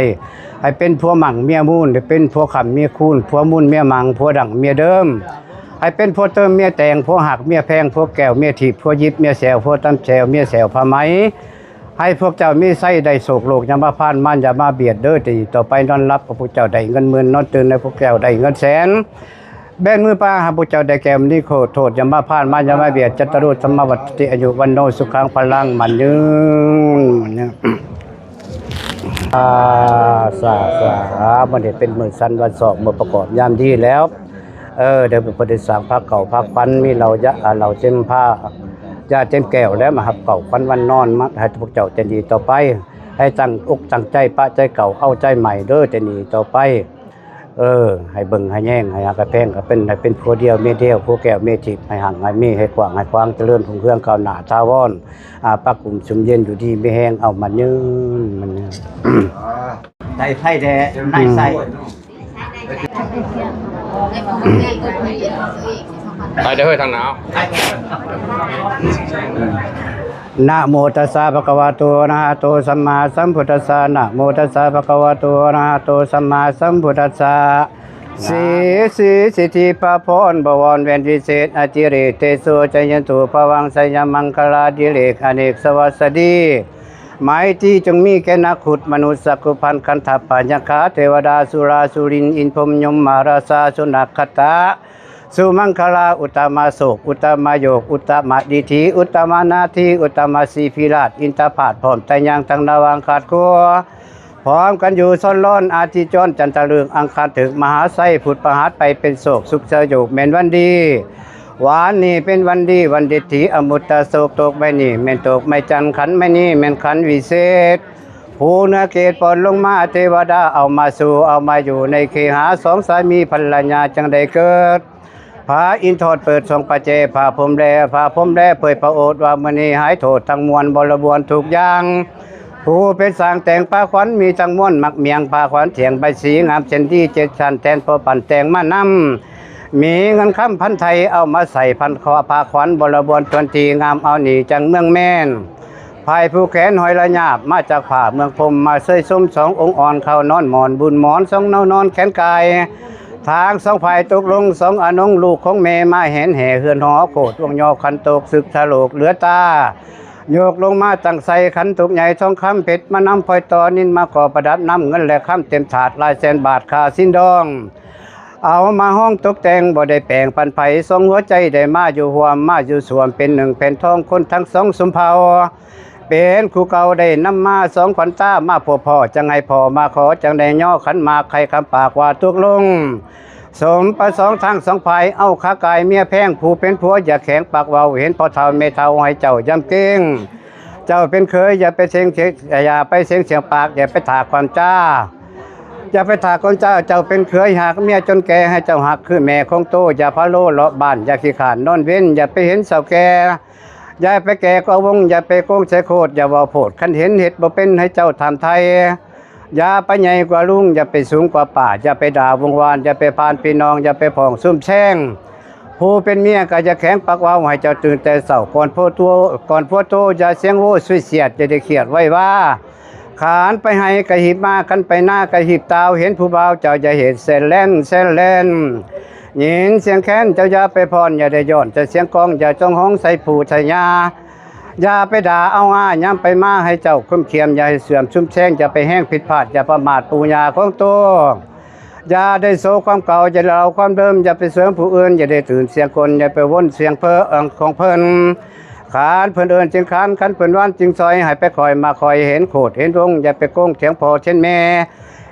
ໃຫ້ເປັນຜົວໝັ່ງເມຍມູນ ໃຫ້ເປັນຜົວຄ້ຳເມຍຄູນ ຜົວມູນເມຍໝັ່ງ ຜົວດັ້ງເມຍເດີມ ໃຫ້ເປັນຜົວເຕີມເມຍແຕ່ງ ຜົວຮັກເມຍແພງ ຜົວແກ້ວເມຍທິບ ຜົວຢິບເມຍແຊວ ຜົວຕຳແຊວເມຍແຊວຜ້າໄໝ ໃຫ້ພວກເຈົ້າມີໄຊໄດ້ໂຊກ ໂລກຍາມາພານມານຢ່າມາບຽດເດີ ແຕ່ນີ້ຕໍ່ໄປນອນຫຼັບ ໃຫ້ພວກເຈົ້າໄດ້ເງິນໝື່ນ ນອນຕື່ນ ໃຫ້ພວກເຈົ້າໄດ້ເງິນແສນ ແບນມືປາ ໃຫ້ພວກເຈົ້າໄດ້ແກ້ວມະນີໂຄດ ໂທດຢ່າມາພານມານຢ່າມາບຽດ ຈັດຕະໂລທຳມະວັດຕິ ອາຍຸວັນໂນສຸຂັງພະລັງ ໝັ້ນຍືນ ໝັ້ນຍືນ. ອາ ສາ ສາ ອາ ມື້ນີ້ເປັນມື້ສັນວັນຊອກ ມື້ປະກອບຍາມດີແລ້ວ ເອີ ໄດ້ເພິ່ນໄດ້ສ້າງພາເຂົ້າພາຂວັນ ມີເຫຼົ້າຢາ ອາ ເຫຼົ້າເຕັມພາ ຢາເຕັມແກ້ວແລ້ວ ມາຮັບເຂົ້າຂວັນວັນນອນ ມາໃຫ້ພວກເຈົ້າໃຈດີຕໍ່ໄປ ໃຫ້ຕັ້ງອົກຕັ້ງໃຈ ປະໃຈເກົ່າ ເອົາໃຈໃໝ່ເດີ ແຕ່ນີ້ຕໍ່ໄປ ເອີ ໃຫ້ເບິ່ງໃຫ້ແຍງ ໃຫ້ຮັກໃຫ້ແພງ ໃຫ້ເປັນ ໃຫ້ເປັນຜົວດຽວເມຍດຽວ ຜົວແກ້ວເມຍທິບ ໃຫ້ຮັ່ງໃຫ້ມີ ໃຫ້ກວ້າງໃຫ້ຂວາງ ຈະເລີນຮຸ່ງເຮືອງກ້າວໜ້າຖາວອນ ອາ ປາກຸ້ມຊຸ່ມເຢັນ ຢູ່ດີມີແຮງ ເອົາ ໝັ້ນຍືນ ໝັ້ນຍືນ. ໄດ້ໄຜແດ່ນາຍໃສ່ ໄປເດີເຮີຍທາງໜ້າ. ນະໂມຕັດສະ ພະຄະວະໂຕ ອະລະຫະໂຕ ສຳມາສຳພຸດທັດສະ ນະໂມຕັດສະ ພະຄະວະໂຕ ອະລະຫະໂຕ ສຳມາສຳພຸດທັດສະ. ສີ ສີ ສິດທິພະພອນ ບໍວອນແວ່ນວິເສດ ອະຕິເຣກເຕໂຊ ຈະຍັນໂຕ ພະວັງ ໄຊຍະມັງຄະລາດິເລກ ອະເນກສະວັດສະດີ. ໄມຕີຈົ່ງມີແກ່ນັກຂຸດມະນຸດສັກກຸພັນ ຄັນທະພະຍັງຄາ ເທວະດາ ສຸລາສຸລິນ ອິນພົມຍົມມາລາຊາ ສຸນັກຂະຕະ ສຸມັງຄະລາ ອຸດຕະມະໂສກ ອຸດຕະມະໂຍກ ອຸດຕະມະດີຖີ ອຸດຕະມະນາທີ ອຸດຕະມະສີພິລາດ ອິນຕະພາດ ພ້ອມໄຕຍາງທັງລະຫວ່າງຄາດຄົວ ພ້ອມກັນຢູ່ຊ້ອນລ້ອນ ອາທິຈອນ ຈັນທະລຶກ ອັງຄານຖືກ ມະຫາໄຊ ພຸດພະຫັດໄປເປັນໂສກ ສຸກຊະໂຍກແມ່ນວັນດີ ວານນີ້ເປັນວັນດີ ວັນເດດຖີ ອະມຸດຕະໂສກ ຕົກໃບນີ້ແມ່ນຕົກໃບຈັນ ຂັນໃບນີ້ແມ່ນຂັນວິເສດ ພູເໜືອເກດປ່ອນລົງມາ ເທວະດາເອົາມາສູ່ ເອົາມາຢູ່ໃນເຄຫາ ສອງສາມີພັນລະຍາຈັ່ງໄດ້ເກີດ ພະອິນທອດເປີດຊ່ອງປະແຈ ພະພົມແລ ພະພົມແລເຜີຍພະໂອດວ່າ ມື້ນີ້ຫາຍໂທດທັງມວນ ບໍລະບວນທຸກຢ່າງ ຜູ້ເປັນສ້າງແຕ່ງພາຂວັນມີທັງມວນ ໝາກໝ້ຽງພາຂວັນ ທ່ຽງໃບສີ ງາມເຊັ່ນດີ ເຈັດຊັ້ນແທນພໍ່ປັ້ນແຕ່ງມານຳ ມີເງິນຄຳພັນໄທ ເອົາມາໃສ່ພັນຄອພາຂວັນ ບໍລະບວນທວນທີ ງາມເອົານີ້ຈັ່ງເມືອງແມ່ນ ພາຍຜູ້ແຂນຫອຍລະຍາບ ມາຈາກຟ້າເມືອງພົມ ມາເຊີຍຊົມສອງອົງອ່ອນ ເຂົ້ານອນໝອນບຸນໝອນ ສອງເນົານອນແຂນກາຍ ທາງສອງຝ່າຍຕົກລົງ ສອງອານົງລູກຂອງແມ່ ມາແຫນແຫ່ເຮືອນຫໍ ໂຄດວົງຍໍຂັນຕົກ ສຶກສະໂລກເຫຼືອຕາ ຍົກລົງມາຕັ້ງໃສ່ຂັນໂຕກໃຫຍ່ ທອງຄຳເພັດມານຳ ພອຍຕໍ່ນິນມາກໍ່ປະດັບນຳ ເງິນແລະຄຳເຕັມຖາດ ຫຼາຍແສນບາດຄ່າສິນດອງ ເອົາມາຮອງຕົກແຕ່ງ ບໍ່ໄດ້ແປງປັນໃຜ ສອງຫົວໃຈໄດ້ມາຢູ່ຮ່ວມ ມາຢູ່ຮ່ວມເປັນໜຶ່ງແຜ່ນທອງ ຄົນທັງສອງຊົນເຜົ່າ ເປັນຄູ່ເກົ່າໄດ້ນຳມາ ສອງຂວັນຕາມາພົບພໍ້ ຈັ່ງໃຫ້ພໍ່ມາຂໍ ຈັ່ງໄດ້ຍໍຂັນໝາກ ໄຂຄຳປາກວ່າຕົກລົງ ສົມປະສອງທັງສອງຝ່າຍ ເອົາຂາກາຍເມຍແພງ ຜູ້ເປັນຜົວຢ່າແຂງປາກເວົ້າ ເຫັນພໍ່ເຖົ້າແມ່ເຖົ້າໃຫ້ເຈົ້າຢຳເກງ ເຈົ້າເປັນເຂີຍຢ່າໄປເສັງ ຢ່າໄປເສັງສຽງປາກ ຢ່າໄປຖາກຄວາມຈາ ຢ່າໄປຖາກຄວາມຈາ ເຈົ້າເປັນເຂີຍຫາກເມຍຈົນແກ່ ໃຫ້ເຈົ້າຮັກຄືແມ່ຂອງໂຕ ຢ່າພາໂລເລາະບ້ານ ຢ່າຂີ້ຄ້ານນອນເວັນ ຢ່າໄປເຫັນເຖົ້າແກ່ ຢ່າໄປແກ່ກໍວົງ ຢ່າໄປໂກງໃສ່ໂຄດ ຢ່າເວົ້າໂພດ ຄັນເຫັນເຮັດບໍ່ເປັນ ໃຫ້ເຈົ້າຖາມໄຖ່ ຢ່າໄປໃຫຍ່ກວ່າລຸງ ຢ່າໄປສູງກວ່າປ້າ ຢ່າໄປດ່າວົງວານ ຢ່າໄປຜ່ານພີ່ນ້ອງ ຢ່າໄປພ້ອງຊຸມແຊງ ຜູ້ເປັນເມຍກໍຢ່າແຂງປາກເວົ້າ ໃຫ້ເຈົ້າຕື່ນແຕ່ເຊົ້າ ກ່ອນຜົວໂຕ ກ່ອນຜົວໂຕ ຢ່າສຽງໂວຍສວຍສຽດ ຢ່າໄດ້ຄຽດໄວວາ ຄັນໄປໄຮ່ກໍຮີບມາ ຄັນໄປນາກໍຮີບຕາວ ເຫັນຜູ້ບ່າວເຈົ້າຢ່າເຮັດແຊນແລ່ນ ແຊນແລ່ນ ຍິນສຽງແຄນເຈົ້າຢ່າໄປຟ້ອນ ຢ່າໄດ້ຍ້ອນແຕ່ສຽງກອງ ຢ່າຈົ່ງຮ້ອງໃສ່ປູ່ໃສ່ຍ່າ ຢ່າໄປດ່າເອົາອາ ຍາມໄປມາໃຫ້ເຈົ້າຄຸ້ມຄຽມ ຢ່າໃຫ້ເສື່ອມຊຸມແຊງ ຢ່າໄປແຮງຜິດພາດ ຢ່າປະໝາດປູ່ຍ່າຂອງໂຕ ຢ່າໄດ້ໂຊຄວາມເກົ່າ ຢ່າເລົ່າຄວາມເດີມ ຢ່າໄປເສີມຜູ້ອື່ນ ຢ່າໄດ້ຕື່ນສຽງຄົນ ຢ່າໄປວົນສຽງເພີຂອງເພິ່ນ ຄັນເພິ່ນເອີ້ນຈຶ່ງຄັນ ຄັນເພິ່ນວານຈຶ່ງຊອຍ ໃຫ້ໄປຄອຍມາຄອຍ ເຫັນໂຄດເຫັນວົງ ຢ່າໄປໂກງຖຽງພໍ່ຖຽງແມ່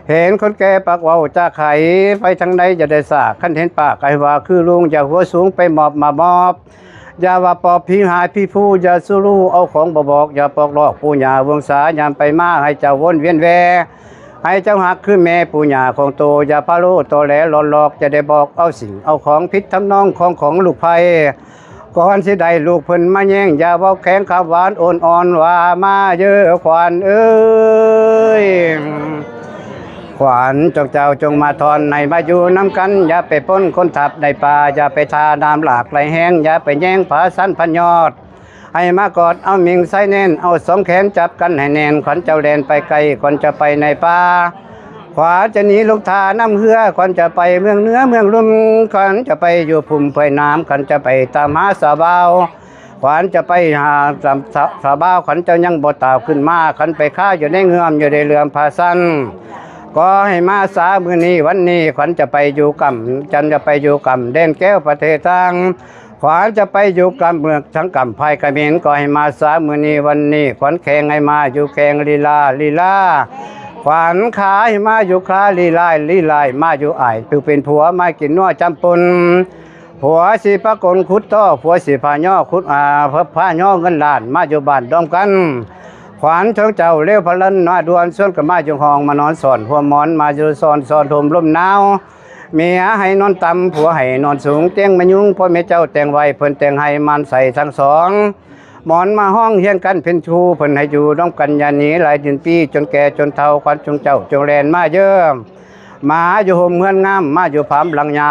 ເຫັນຄົນແກ່ປາກເວົ້າຈາໄຂ ໄປທາງໃດຢ່າໄດ້ຊ້າ ຄັນເຫັນປາກໃຫ້ວ່າຄືລຸງ ຢ່າຫົວສູງໄປມອບມາມອບ ຢ່າວ່າປອບຜີຫາຍຜີພູ ຢ່າສູ່ຮູ້ເອົາຂອງບໍ່ບອກ ຢ່າປອກລອກປູ່ຍ່າວົງສາ ຍາມໄປມາໃຫ້ເຈົ້າວົນວຽນແວ່ ໃຫ້ເຈົ້າຮັກຄືແມ່ປູ່ຍ່າຂອງໂຕ ຢ່າພາໂລຕໍແຫຼຫຼອນຫຼອກ ຢ່າໄດ້ບອກເອົາສິ່ງເອົາຂອງ ຜິດທຳນອງຂອງຂອງລູກໃຜ ກ່ອນຊິໄດ້ລູກເພິ່ນມາແຍ່ງ ຢ່າເວົ້າແຂງຄຳຫວານໂອນອ່ອນວ່າ ມາເດີ້ຂວັນເອີຍ ຂວັນຈົ່ງເຈົ້າຈົ່ງມາທອນ ໃຫ້ມາຢູ່ນຳກັນ ຢ່າໄປປົນຄົນທັບໃນປ່າ ຢ່າໄປທ່ານ້ຳຫຼາກໄຫຼແຮງ ຢ່າໄປແຍ່ງຜາຊັນພັນຍອດ ໃຫ້ມາກອດເອົາມິ່ງຊາຍແໜ້ນ ເອົາສອງແຂນຈັບກັນໃຫ້ແໜ້ນ ຂວັນເຈົ້າແລ່ນໄປໄກ ຂວັນຈະໄປໃນປ່າ ຂວັນຈະໜີລົງທ່ານ້ຳເຮືອ ຂວັນຈະໄປເມືອງເໜືອເມືອງລຸ່ມ ຂວັນຈະໄປຢູ່ພຸ່ມເປືອຍນ້ຳ ຂວັນຈະໄປຕາມຫາສາວບ່າວ ຂວັນຈະໄປຫາສາ ສາ ສາວບ່າວ ຂວັນເຈົ້າຍັງບໍ່ຕາວຂຶ້ນມາ ຂວັນໄປຄາຢູ່ໃນເງື່ອມ ຢູ່ໃນເລື່ອມຜາຊັນ ກໍໃຫ້ມາສາມື້ນີ້ວັນນີ້ ຂວັນຈະໄປຢູ່ກຳ ຈັນຈະໄປຢູ່ກຳ ແດນແກ້ວປະເທດຕ່າງ ຂວັນຈະໄປຢູ່ກຳເມືອງທັງກຳພາຍຂະເໝນ ກໍໃຫ້ມາສາມື້ນີ້ວັນນີ້ ຂວັນແຂງໃຫ້ມາຢູ່ແຂງລີລາ ລີລາ ຂວັນຂາໃຫ້ມາຢູ່ຂາລີລາຍ ລີລາຍມາຢູ່ອ້າຍ ຜູ້ເປັນຜົວມາກິນນົວຈຳປົນ ຜົວຊິປະກົນຂຸດຕໍ່ ຜົວຊິພາຍໍຂຸດ ອາ ພາຍໍເງິນລ້ານ ມາຢູ່ບ້ານດອມກັນ ຂວັນເຖິງເຈົ້າເລວພະລັນມາດ່ວນ ຊວນກັນມາຢູ່ຫ້ອງ ມານອນຊ້ອນຮ່ວມໝອນ ມາຢູ່ຊ້ອນ ຊ້ອນຮົ່ມລົມໜາວ ເມຍໃຫ້ນອນຕ່ຳ ຜົວໃຫ້ນອນສູງ ຕຽງມະຍຸງພໍ່ແມ່ເຈົ້າແຕ່ງໄວ້ ເພິ່ນແຕ່ງໃຫ້ມ່ານໃສ່ທັງສອງ ໝອນມາຫ້ອງຮຽງກັນເປັນຄູ່ ເພິ່ນໃຫ້ຢູ່ນຳກັນຢ່າໜີ ຫຼາຍເດືອນປີ ຈົນແກ່ຈົນເຖົ້າ ຂວັນຈົ່ງເຈົ້າຈົ່ງແລ່ນມາເຢີມ ມາຢູ່ຮົ່ມເຮືອນງາມ ມາຢູ່ຜາມຫຼັງຍາ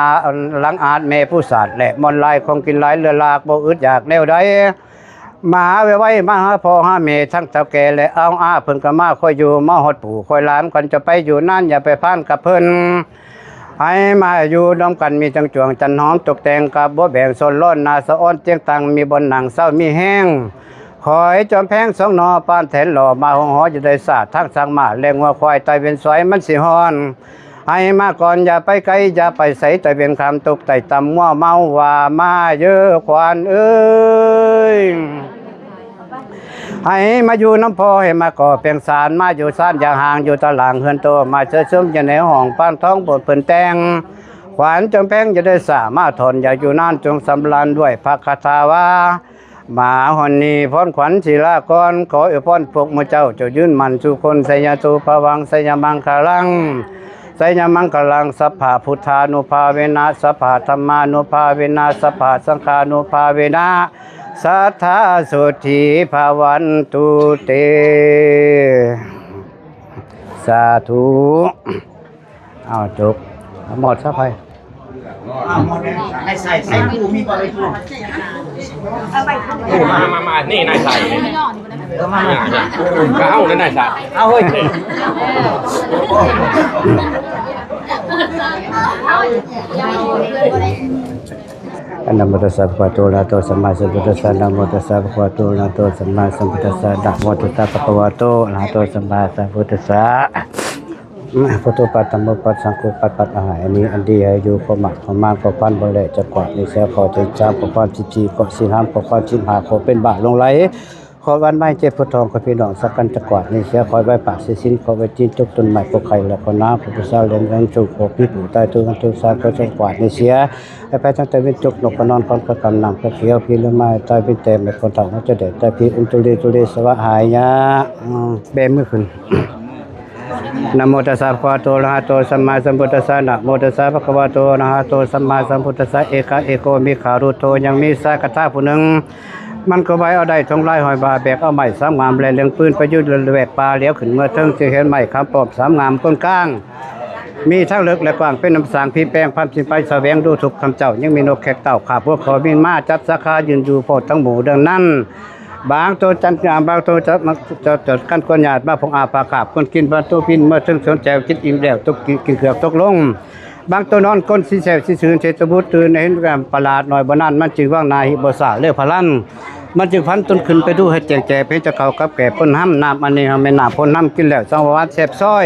ຫຼັງອາດແມ່ຜູ້ສາດ ແລະໝອນລາຍ ຂອງກິນຫຼາຍເຫຼືອຫຼາກ ບໍ່ອຶດຢາກແນວໃດ ມາໄວໆ ມາຫາພໍ່ຫາແມ່ ທັງເຖົ້າແກ່ ແລະອາວອາ ເພິ່ນກໍມາຄອຍຢູ່ ມາຮອດປູ່ຄອຍຫຼານ ຂວັນຈະໄປຢູ່ນານ ຢ່າໄປພານກັບເພິ່ນ ໃຫ້ມາຢູ່ນຳກັນ ມີທັງຈວງຈັນຫອມ ຕົກແຕ່ງກັບບົວແບງ ຊ້ອນລ້ອນໜ້າສະອອນ ຕຽງຕັ່ງມີບ່ອນນັ່ງເຊົາມີແຮງ ຂ້ອຍຈອມແພງສອງໜໍ່ ປານແທນຫຼໍ່ ມາໂຮງຫໍ ຢ່າໄດ້ສາ ທາງຊ້າງມ້າ ແລະງົວຄວາຍ ໃຕ້ເວັນສວຍມັນຊິຮ້ອນ ໃຫ້ມາກ່ອນ ຢ່າໄປໄກ ຢ່າໄປໃສ ໃຕ້ເວັນຄ່ຳ ຕົກໃຕ້ຕ່ຳ ມົວເມົາວ່າມາເດີ້ ຂວັນເອີຍ. ໃຫ້ມາຢູ່ນຳພໍ່ ໃຫ້ມາກໍ່ແປງສານ ມາຢູ່ຊານຢ່າຫ່າງ ຢູ່ຕາລາງເຮືອນໂຕ ມາເຊີນຊົມຢູ່ໃນຫ້ອງປານທອງ ບົດເພິ່ນແຕ່ງ ຂວັນຈອມແພງ ຢ່າໄດ້ສາ ມາທ່ອນ ຢ່າຢູ່ນານ ຈົ່ງສຳລານດ້ວຍພະຄາຖາວ່າ ມາຮອດນີ້ ພອນຂວັນສິລາກອນ ຂໍອວຍພອນພວກໝູ່ເຈົ້າ ຈົ່ງຢືນໝັ້ນສູ່ຄົນ ໄຊຍະໂຕພະວັງ ໄຊຍະມັງຄະລັງ ໄຊຍະມັງຄະລັງ ສັບພະພຸດທານຸພາເວນະ ສັບພະທຳມານຸພາເວນະ ສັບພະສັງຄານຸພາເວນະ ສັດທາໂສດຖີພະວັນຕຸເຕ ສາທຸ. ເອົາ ຈົບ ໝົດຊະໄພ ໃນໃສ່ໃສ່ຜູ້ມີບໍ່ໄດ້ຜູ້ ມາ ມາ ມາ ນີ້ນາຍໃສ່ນີ້ ເອີ ມາ ມາ ມາ ເອົານາຍໃສ່ ເອົາເຮີ້ຍ ນະໂມຕັດສະ ພະຄະວະໂຕ ອະລະຫະໂຕ ສຳມາສຳພຸດທັດສະ ນະໂມຕັດສະ ພະຄະວະໂຕ ອະລະຫະໂຕ ສຳມາສຳພຸດທັດສະ ນະໂມຕັດສະ ພະຄະວະໂຕ ອະລະຫະໂຕ ສຳມາສຳພຸດທັດສະ ອາ ພຸດໂທ ປັດ ທຳໂມ ປັດ ສັງໂຄ ປັດ ປັດອາຫານ ອັນດີ ອັນດີ ໃຫ້ຢູ່ ຄວາມໝາກ ຄວາມມານ ຄວາມພັນ ບໍ່ແລະ ຈະກວາດ ໃນເສຍ ຂໍເຈັດສາມ ຂໍພອນສິບສີ່ ເກາະສິບຫ້າ ຂໍພອນສິບຫ້າ ຂໍເປັນບາດລົງໄຫຼ ຂໍວັນໄມ້ເຈັບ ຜູ້ທອງ ຂໍພີ່ນ້ອງ ສັກກັນ ຈະກວາດ ໃນເສຍ ຂໍໄວ້ປາກ ເສຍສິນ ຂໍໄວ້ຕີນ ຕົກຕົ້ນໄມ້ ຂໍໄຂ່ ແລະ ຂໍໜາ ຂໍຜູ້ສາວ ແລະ ເງິນສູງ ຂໍຜີຜູ້ຕາຍ ຕົວເງິນຕົວສາ ຂໍຈະກວາດ ໃນເສຍ ໃຫ້ໄປທາງຕາເວັນຕົກ ນົກກະນອນ ຄອນກະກຳ ນ້ຳກະຂຽວ ຜີເຫຼືອມາ ຕາຍເປັນແຕ່ ແມ່ນຄົນເຖົ້າ ເຮົາຈະແດດ ຕາຍຜີອຸນຕຸລີຕຸເລສະວະຫາຍຍະ ອືມ ແບມືຂຶ້ນ ນະໂມຕັດສະ ພະຄະວະໂຕ ອະລະຫະໂຕ ສຳມາສຳພຸດທັດສະ ນະໂມຕັດສະ ພະຄະວະໂຕ ອະລະຫະໂຕ ສຳມາສຳພຸດທັດສະ ເອກະ ເອໂກ ມີຄາລຸໂຕ ຍັງມີສາກະທາຜູ້ໜຶ່ງ ມັນກໍໄວເອົາໄດ້ທອງລາຍຫ້ອຍບາ ແບກເອົາໄມ້ສາມງາມ ແລະເລື່ອງປືນ ໄປຢູ່ລະແວກປ່າ ຫຼຽວຂຶ້ນເມືອເທິງ ຊິເຫັນໄມ້ຄຳປ້ອມສາມງາມ ຕົ້ນກາງ ມີທັງເລິກ ແລະ ກວ້າງ ເປັນນ້ຳສາງ ຜີແປງພາມສິນໄປ ສະແຫວງດູທຸກຄຳເຈົ້າ ຍັງມີນົກແຂກເຕົ້າ ຄາບຫົວຂໍ້ບິນມາ ຈັບສາຂາຢືນຢູ່ ພ້ອມທັງໝູ່ດັ່ງນັ້ນ ບາງໂຕຈັນຍາມ ບາງໂຕຈັດ ມາ ຈະ ຈະກັນກວນຍາດ ມາພົງອາພາຄາບ ຄົນກິນ ບາງໂຕບິນ ເມື່ອເຖິງສວນແຈວ ກິນອີ່ມແລ້ວ ຕົກ ກິນເກືອກຕົກລົງ ບາງໂຕນອນ ກົ້ນສີແສບສີຊືນ ເສດຕະບຸດຕື່ນ ເຫັນປະຫຼາດໜ້ອຍ ບໍ່ນັ້ນ ມັນຈຶ່ງວາງໜ້າຫິບໍ່ສາເລີພະລັນ ມັນຈຶ່ງພັນຕົນຂຶ້ນໄປດູໃຫ້ແຈ້ງແຈ້ ເປັນຈະເຂົ້າກັບແກ່ພົ້ນຮຳ ນ້ຳອັນນີ້ແມ່ນນ້ຳພົ້ນຮຳ ກິນແລ້ວສັງວານແຊບຊ້ອຍ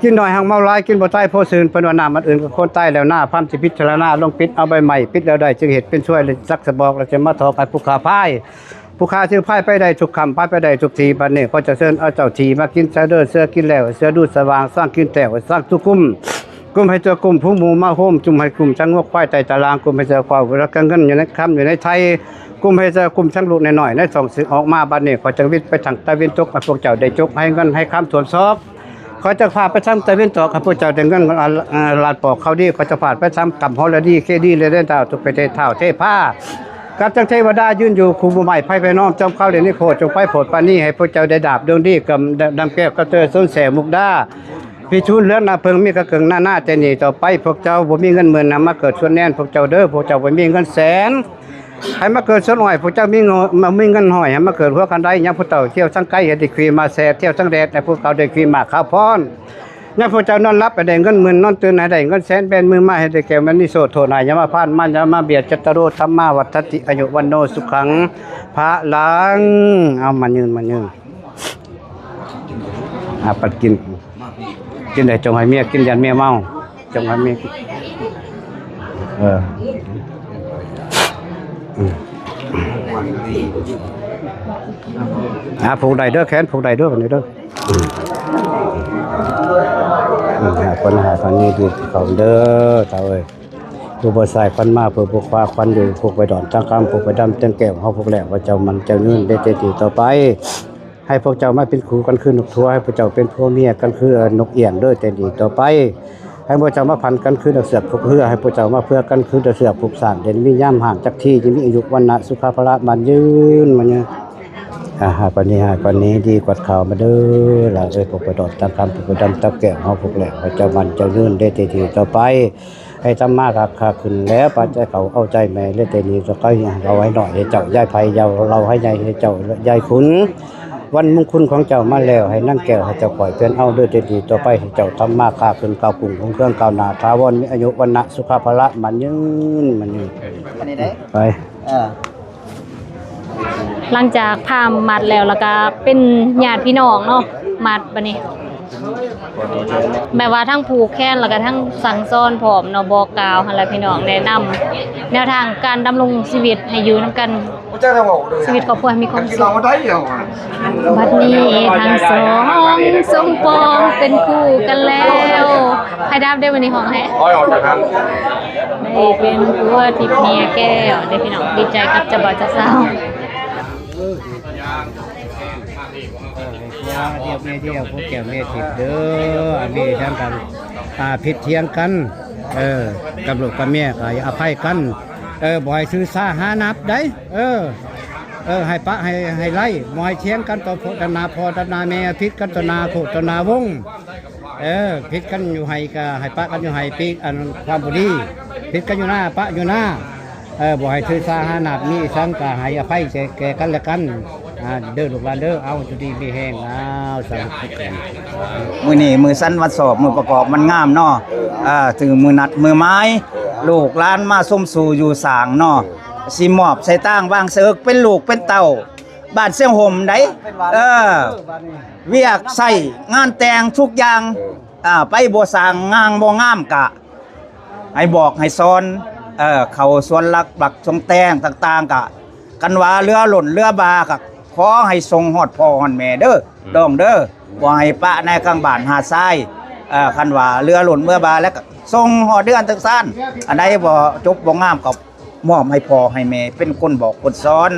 ກິນໜ້ອຍຫາກເມົາຫຼາຍ ກິນບໍ່ຕາຍໂພຊື່ນ ເພິ່ນວ່ານ້ຳອັນອື່ນກໍຄົນຕາຍແລ້ວນາ ພາມຊິພິຈາລະນາ ລອງປິດເອົາໃບໄມ້ ປິດແລ້ວໄດ້ ຈຶ່ງເຮັດເປັນຊ່ວຍ ແລະ ຈັກສະບອກ ແລ້ວຈະມາຖອກໃຫ້ຜູ້ຂ້າພາຍ ຜູ້ຂ້າຊິພາຍໄປໄດ້ທຸກຄ່ຳ ພາຍໄປໄດ້ທຸກທີ່ ບັດນີ້ຂໍຈະເຊີນເອົາເຈົ້າທີ່ມາກິນຊະເດີ ເສືອກິນແລ້ວ ເສືອດູດສະຫວ່າງ ຊ້າງກິນແລ້ວ ຊ້າງຕຸກຸມ ກຸມໃຫ້ເຈົ້າກຸມ ຜູ້ໝູມາໂຮມ ຈຸ່ມໃຫ້ກຸມທັງງົວຄວາຍໃຕ້ຕາລາງ ກຸມໃຫ້ເຈົ້າຄວາຍ ແລ້ວກໍເງິນຢູ່ໃນຄຳຢູ່ໃນໄທ ກຸມໃຫ້ເຈົ້າກຸມທັງລູກນ້ອຍໆ ໃນທ້ອງ ເຊິ່ງອອກມາ ບັດນີ້ຂໍຈະວິດໄປທາງຕາເວັນຕົກ ໃຫ້ພວກເຈົ້າໄດ້ຈົກ ໃຫ້ເງິນໃຫ້ຄຳຖ້ວມຊອກ ຂໍຈະພາໄປທາງຕາເວັນຕອກ ໃຫ້ພວກເຈົ້າໄດ້ເງິນ ອາ ອາ ລ້ານປອກເຂົ້າດີ ຂໍຈະພາໄປທາງກຳຮອລະດີ ເຄດີ ແລະ ເດນດາວ ທຸກປະເທດທ້າວເທພາ ກັບທັງເທວະດາຢືນຢູ່ຄູ່ໝູ່ໄມ້ໄພໄພນ້ອມ ຈອມເຂົາ ແລະ ນິໂຄ ຈົ່ງໄປໂຜດປານີ ໃຫ້ພວກເຈົ້າໄດ້ດາບດວງດີ ກຳ ນຳແກ້ວກຳເຕີ ສົນແສ ມຸກດາ ພິທູນເຫຼືອນນ້ຳເຜິ້ງ ມີກະເກິ່ງນານາ ແຕ່ນີ້ຕໍ່ໄປ ພວກເຈົ້າບໍ່ມີເງິນໝື່ນ ໃຫ້ມາເກີດສ່ວນແນນພວກເຈົ້າເດີ ພວກເຈົ້າບໍ່ມີເງິນແສນ ໃຫ້ມາເກີດສ່ວນຮ້ອຍ ພວກເຈົ້າມີເງິນ ມີເງິນຮ້ອຍ ໃຫ້ມາເກີດຫົວຄັນໄດ ຍາມຜູ້ເຖົ້າທ່ຽວທາງໄກ ໃຫ້ໄດ້ຂີ່ມ້າແຊ ທ່ຽວທາງແດດ ໃຫ້ພວກເຂົາໄດ້ຂີ່ມ້າຂາວພອນ ຍາມພວກເຈົ້ານອນຫຼັບໃຫ້ໄດ້ເງິນໝື່ນ ນອນຕື່ນໃຫ້ໄດ້ເງິນແສນ ແບນມືມາໃຫ້ໄດ້ແກ້ວມະນີໂຊດ ໂທດຮ້າຍຢ່າມາຜ່ານ ມາຢ່າມາບຽດ ຈັດຕາໂຣ ທຳມາວັດຖະຕິ ອາຍຸ ວັນໂນ ສຸຂັງ ພະລັງ ເອົາ ມາຍືນ ມາຍືນ ອາ ປັດກິນ ກິນໄດ້ຈົ່ງໃຫ້ເມຍກິນ ຢ້ານເມຍເມົາ ຈົ່ງໃຫ້ເມຍກິນ ເອີ ອືມ ອາ ຜູກໄດ້ເດີ ແຂນຜູກໄດ້ເດີ ບັດນີ້ເດີ ອືມ ອືມ ໃຫ້ຄົນຫາພັນນີ້ດີເຂົ້າເດີ ເຖົ້າເອີຍ ຜູ້ບໍ່ສາຍຄວັນມາ ຜູ້ບໍ່ຄວ້າຄວັນຢູ່ ຜູ້ໄປດອນຕັ້ງຄຳ ຜູ້ໄປດຳເຕີງແກ້ວ ເຮົາພວກແລ້ວ ວ່າເຈົ້າໝັ້ນເຈົ້າຍືນໄດ້ແຕ່ທີ່ຕໍ່ໄປ ໃຫ້ພວກເຈົ້າມາເປັນຄູ່ກັນຄືນົກທົວ ໃຫ້ພວກເຈົ້າເປັນຜົວເມຍກັນຄືນົກອຽງເດີ ແຕ່ນີ້ຕໍ່ໄປ ໃຫ້ພວກເຈົ້າມາພັນກັນຄືນັກເຊືອກຜູກເຮືອ ໃຫ້ພວກເຈົ້າມາເພື່ອກັນຄືນັກເຊືອກຜູກສານ ໄດ້ມີຍາມຮ່າງຈັກທີ ຈະມີອາຍຸວັນນະສຸຂະພະລະໝັ້ນຍືນ ໝັ້ນຍືນ ອາ ຫາກວ່ານີ້ ຫາກວ່ານີ້ ດີກວ່າຂ່າວມາເດີ ຫຼານເອີຍ ພວກໄປດອນຕັ້ງຄຳ ພວກໄປດຳຕັບແກ້ວ ເຮົາພວກແລ້ວ ໃຫ້ເຈົ້າໝັ້ນເຈົ້າຍືນໄດ້ແຕ່ທີ່ຕໍ່ໄປ ໃຫ້ທຳມາຄ້າຂຶ້ນແລ້ວ ປາໃຈເຂົາເອົາໃຈແມ່ ແລະ ແຕ່ນີ້ຕໍ່ໄປເລົ່າໃຫ້ນ້ອຍໃຫ້ເຈົ້າ ຢາຍໄພ ເລົ່າໃຫ້ໃຫຍ່ໃຫ້ເຈົ້າ ແລະ ຢາຍຂຸນ ວັນມຸງຄຸນຂອງເຈົ້າມາແລ້ວ ໃຫ້ນາງແກ້ວໃຫ້ເຈົ້າຂ້ອຍເພື່ອນເອົາເດີ ແຕ່ນີ້ຕໍ່ໄປ ໃຫ້ເຈົ້າທຳມາຄ້າຂຶ້ນ ກ້າວກຸ້ງຮຸ່ງເຮືອງກ້າວໜ້າ ຖາວອນ ມີອາຍຸວັນນະສຸຂະພະລະໝັ້ນຍືນ ໝັ້ນຍືນ ອັນນີ້ໄດ້ ໄປ ເອີ. ຫຼັງຈາກພາມມັດແລ້ວ ແລ້ວກະເປັນຍາດພີ່ນ້ອງເນາະ ມັດບາດນີ້ ແບບວ່າທັງຜູກແຂນ ແລ້ວກະທັງສັ່ງສອນພ້ອມເນາະ ບອກກ່າວຫັ້ນແຫຼະພີ່ນ້ອງ ແນະນຳແນວທາງການດຳລົງຊີວິດໃຫ້ຢູ່ນຳກັນ ຊີວິດຄອບຄົວໃຫ້ມີຄວາມສຸກ. ບັດນີ້ທັງສອງສົມປອງເປັນຄູ່ກັນແລ້ວ. ໃຫ້ດັບເດ້ ມື້ນີ້ຮ້ອງໃຫ້ ໄດ້ເປັນຜົວທິບເມຍແກ້ວເດ້ພີ່ນ້ອງ ດີໃຈກັບເຈົ້າບ່າວເຈົ້າສາວ. ເອີ ໃຫ້ຜົວທຽບເມຍທຽບ ຜົວແກ້ວເມຍທິບເດີ. ອັນນີ້ທາງກັນ ອ່າ ຜິດຖຽງກັນ ເອີ ກັບລູກກັບເມຍກໍໃຫ້ອະໄພກັນ ເອີ ບໍ່ໃຫ້ຖືສາຫານັບໃດ໋ ເອີ ເອີ ໃຫ້ປະໃຫ້ ໃຫ້ໄລ່ ບໍ່ໃຫ້ຖຽງກັນຕໍ່ໜ້າພໍ່ຕໍ່ໜ້າແມ່ ຜິດກັນຕໍ່ໜ້າໂຄດຕໍ່ໜ້າວົງ ເອີ ຜິດກັນຢູ່ໄຮ່ກໍໃຫ້ປະກັນຢູ່ໄຮ່ ປີກອັນຄວາມບໍ່ດີ ຜິດກັນຢູ່ນາປະຢູ່ນາ ເອີ ບໍ່ໃຫ້ຖືສາຫານັບ ມີອີ່ສັງກໍໃຫ້ອະໄພແກ່ ແກ່ກັນແລະກັນ ອ່າ ເດີລູກຫຼານເດີ. ເອົາ ຢູ່ດີມີແຮງ ເອົາ ສາທຸ. ມື້ນີ້ມື້ສັນວັນຊອກ ມື້ປະກອບວັນງາມເນາະ ເອີ ຖືກມື້ນັດມື້ໝາຍ ລູກຫຼານມາຊົມສູ່ຢູ່ສ້າງເນາະ ຊິມອບໃສ່ຕາງວາງສະເອິກ ເປັນລູກເປັນເຕົ້າ ບ້ານຊຽງຫົ່ມໃດ໋ ເອີ ວຽກໃຊ້ງານແຕ່ງທຸກຢ່າງ ເອີ ອ່າ ໄປບໍ່ສ້າງງາມບໍ່ງາມກະໃຫ້ບອກໃຫ້ສອນ ເອີ ເຂົ້າສວນຫຼັກ ຫຼັກສົງແຕ່ງຕ່າງໆ ກະຄັນວ່າເຫຼືອລົ້ນເຫຼືອບາກະຂໍໃຫ້ສົ່ງຮອດພໍ່ຮອດແມ່ເດີ ອືມ ດອງເດີ ບໍ່ໃຫ້ປະໃນກາງບ້ານຫາດຊາຍ ເອີ ຄັນວ່າເຫຼືອລົ້ນເຫຼືອບາແລ້ວກະສົ່ງຮອດເຮືອນເຖິງຊານ ອັນໃດບໍ່ຈົບບໍ່ງາມກໍ ມອບໃຫ້ພໍ່ໃຫ້ແມ່ເປັນຄົນບອກຄົນສອນ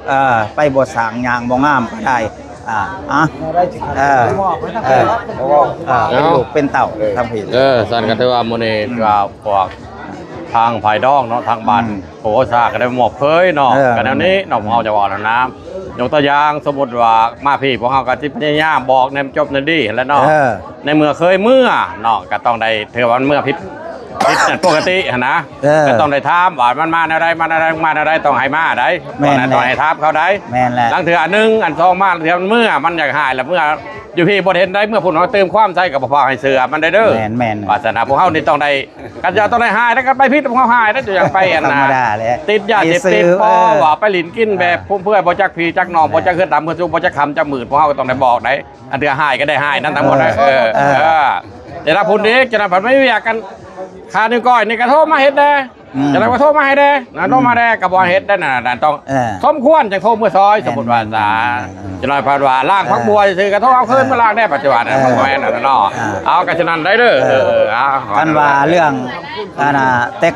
ເອີ ໄປບໍ່ສ້າງຢ່າງບໍ່ງາມກໍໄດ້ ອ່າ ອ່ະ ເອີ ເອີ ເອີ ເປັນລູກເປັນເຕົ້າທຳຜິດ ເອີ ຊັ້ນກໍຖືວ່າມື້ນີ້ກໍພວກທາງຝ່າຍດອງເນາະ ທາງບ້ານ ອືມ ໂພຊາກໍໄດ້ມອບເຜີຍເນາະ ເອີ ກໍແນວນີ້ເນາະ ເຮົາຈະເວົ້ານັ້ນນະ ຍົກຕົວຢ່າງ ສົມມຸດວ່າມາພີ້ ພວກເຮົາກໍຊິພະຍາຍາມບອກໃນຈົບໃນດີຫັ້ນແຫຼະເນາະ ເອີ ໃນເມື່ອເຄີຍເມືອເນາະ ກໍຕ້ອງໄດ້ ຖືວ່າມັນເມືອຜິດ ຜິດນັ້ນປົກກະຕິຫັ້ນນະ ເອີ ກໍຕ້ອງໄດ້ຖາມວ່າມັນມາແນວໃດ ມາແນວໃດ ມາແນວໃດ ຕ້ອງໃຫ້ມາໄດ໋ ແມ່ນແຫຼະ ຕ້ອງໃຫ້ຖາມເຂົາໄດ໋ ແມ່ນແຫຼະ ລາງເທື່ອອັນໜຶ່ງ ອັນສອງມາ ລາງເທື່ອມັນເມືອ ມັນຢາກຫາຍລະເມືອ ຢູ່ພີ້ບໍ່ເຫັນໄດ໋ ເມືອພຸ້ນເຮົາຕື່ມຄວາມໃສ່ກໍບໍ່ພາໃຫ້ເຊື່ອມັນໄດ໋ເດີ ແມ່ນໆ ວາສະນາພວກເຮົານີ້ຕ້ອງໄດ້ ຄັນຈະຕ້ອງໄດ້ຫາຍແລ້ວກໍໄປຜິດຂອງເຮົາຫາຍແລ້ວ ຈະຫຍັງໄປອັນນ່າ ທຳມະດາແຫຼະ ຕິດຢາເສບຕິດ ເອີ ບໍ່ວ່າໄປຫຼິ້ນກິນແບບ ອ່າ ຟຸມເຟືອຍ ບໍ່ຈັກພີ່ຈັກນ້ອງ ບໍ່ຈັກເຮືອນດຳເຮືອນສູງ ບໍ່ຈັກຄ່ຳຈັກມືດ ພວກເຮົາກໍຕ້ອງໄດ້ບອກໄດ໋ ອັນເທື່ອຫາຍກໍໄດ້ຫາຍນຳທັງໝົດ ເອີ ເອີ ເອີ ແຕ່ລະພຸ້ນອີກ ຈະນຳພັນໄມ່ວຽກກັນ ຄ່ານິ້ວກ້ອຍນີ້ກໍໂທມາເຮັດແດ່ ອືມ ຈະໄດ້ວ່າໂທມາໃຫ້ແດ່ນະ ໂທມາແດ່ກໍບໍ່ເຮັດໄດ້ນະ ນັ້ນຕ້ອງ ເອີ ສົມຄວນຈັ່ງໂທເມືອຊ່ອຍ ແມ່ນ ສົມມຸດວ່າ ແມ່ນ ສາ ແມ່ນ ຈະໜ້ອຍພັດວ່າລ້າງ ເອີ ຜັກບົວຊື່ໆ ກໍໂທເອົາຄືນ ເອີ ມາລ້າງແດ່ ປັດຈຸບັນ ເອີ ແມ່ນແລ້ວເນາະ ເອີ ເອົາ ກໍສະນັ້ນໄດ້ເດີ ເອີ ເອີ ເອົາ ຄັນວ່າເລື່ອງ ອັນນ່າ ແຕ່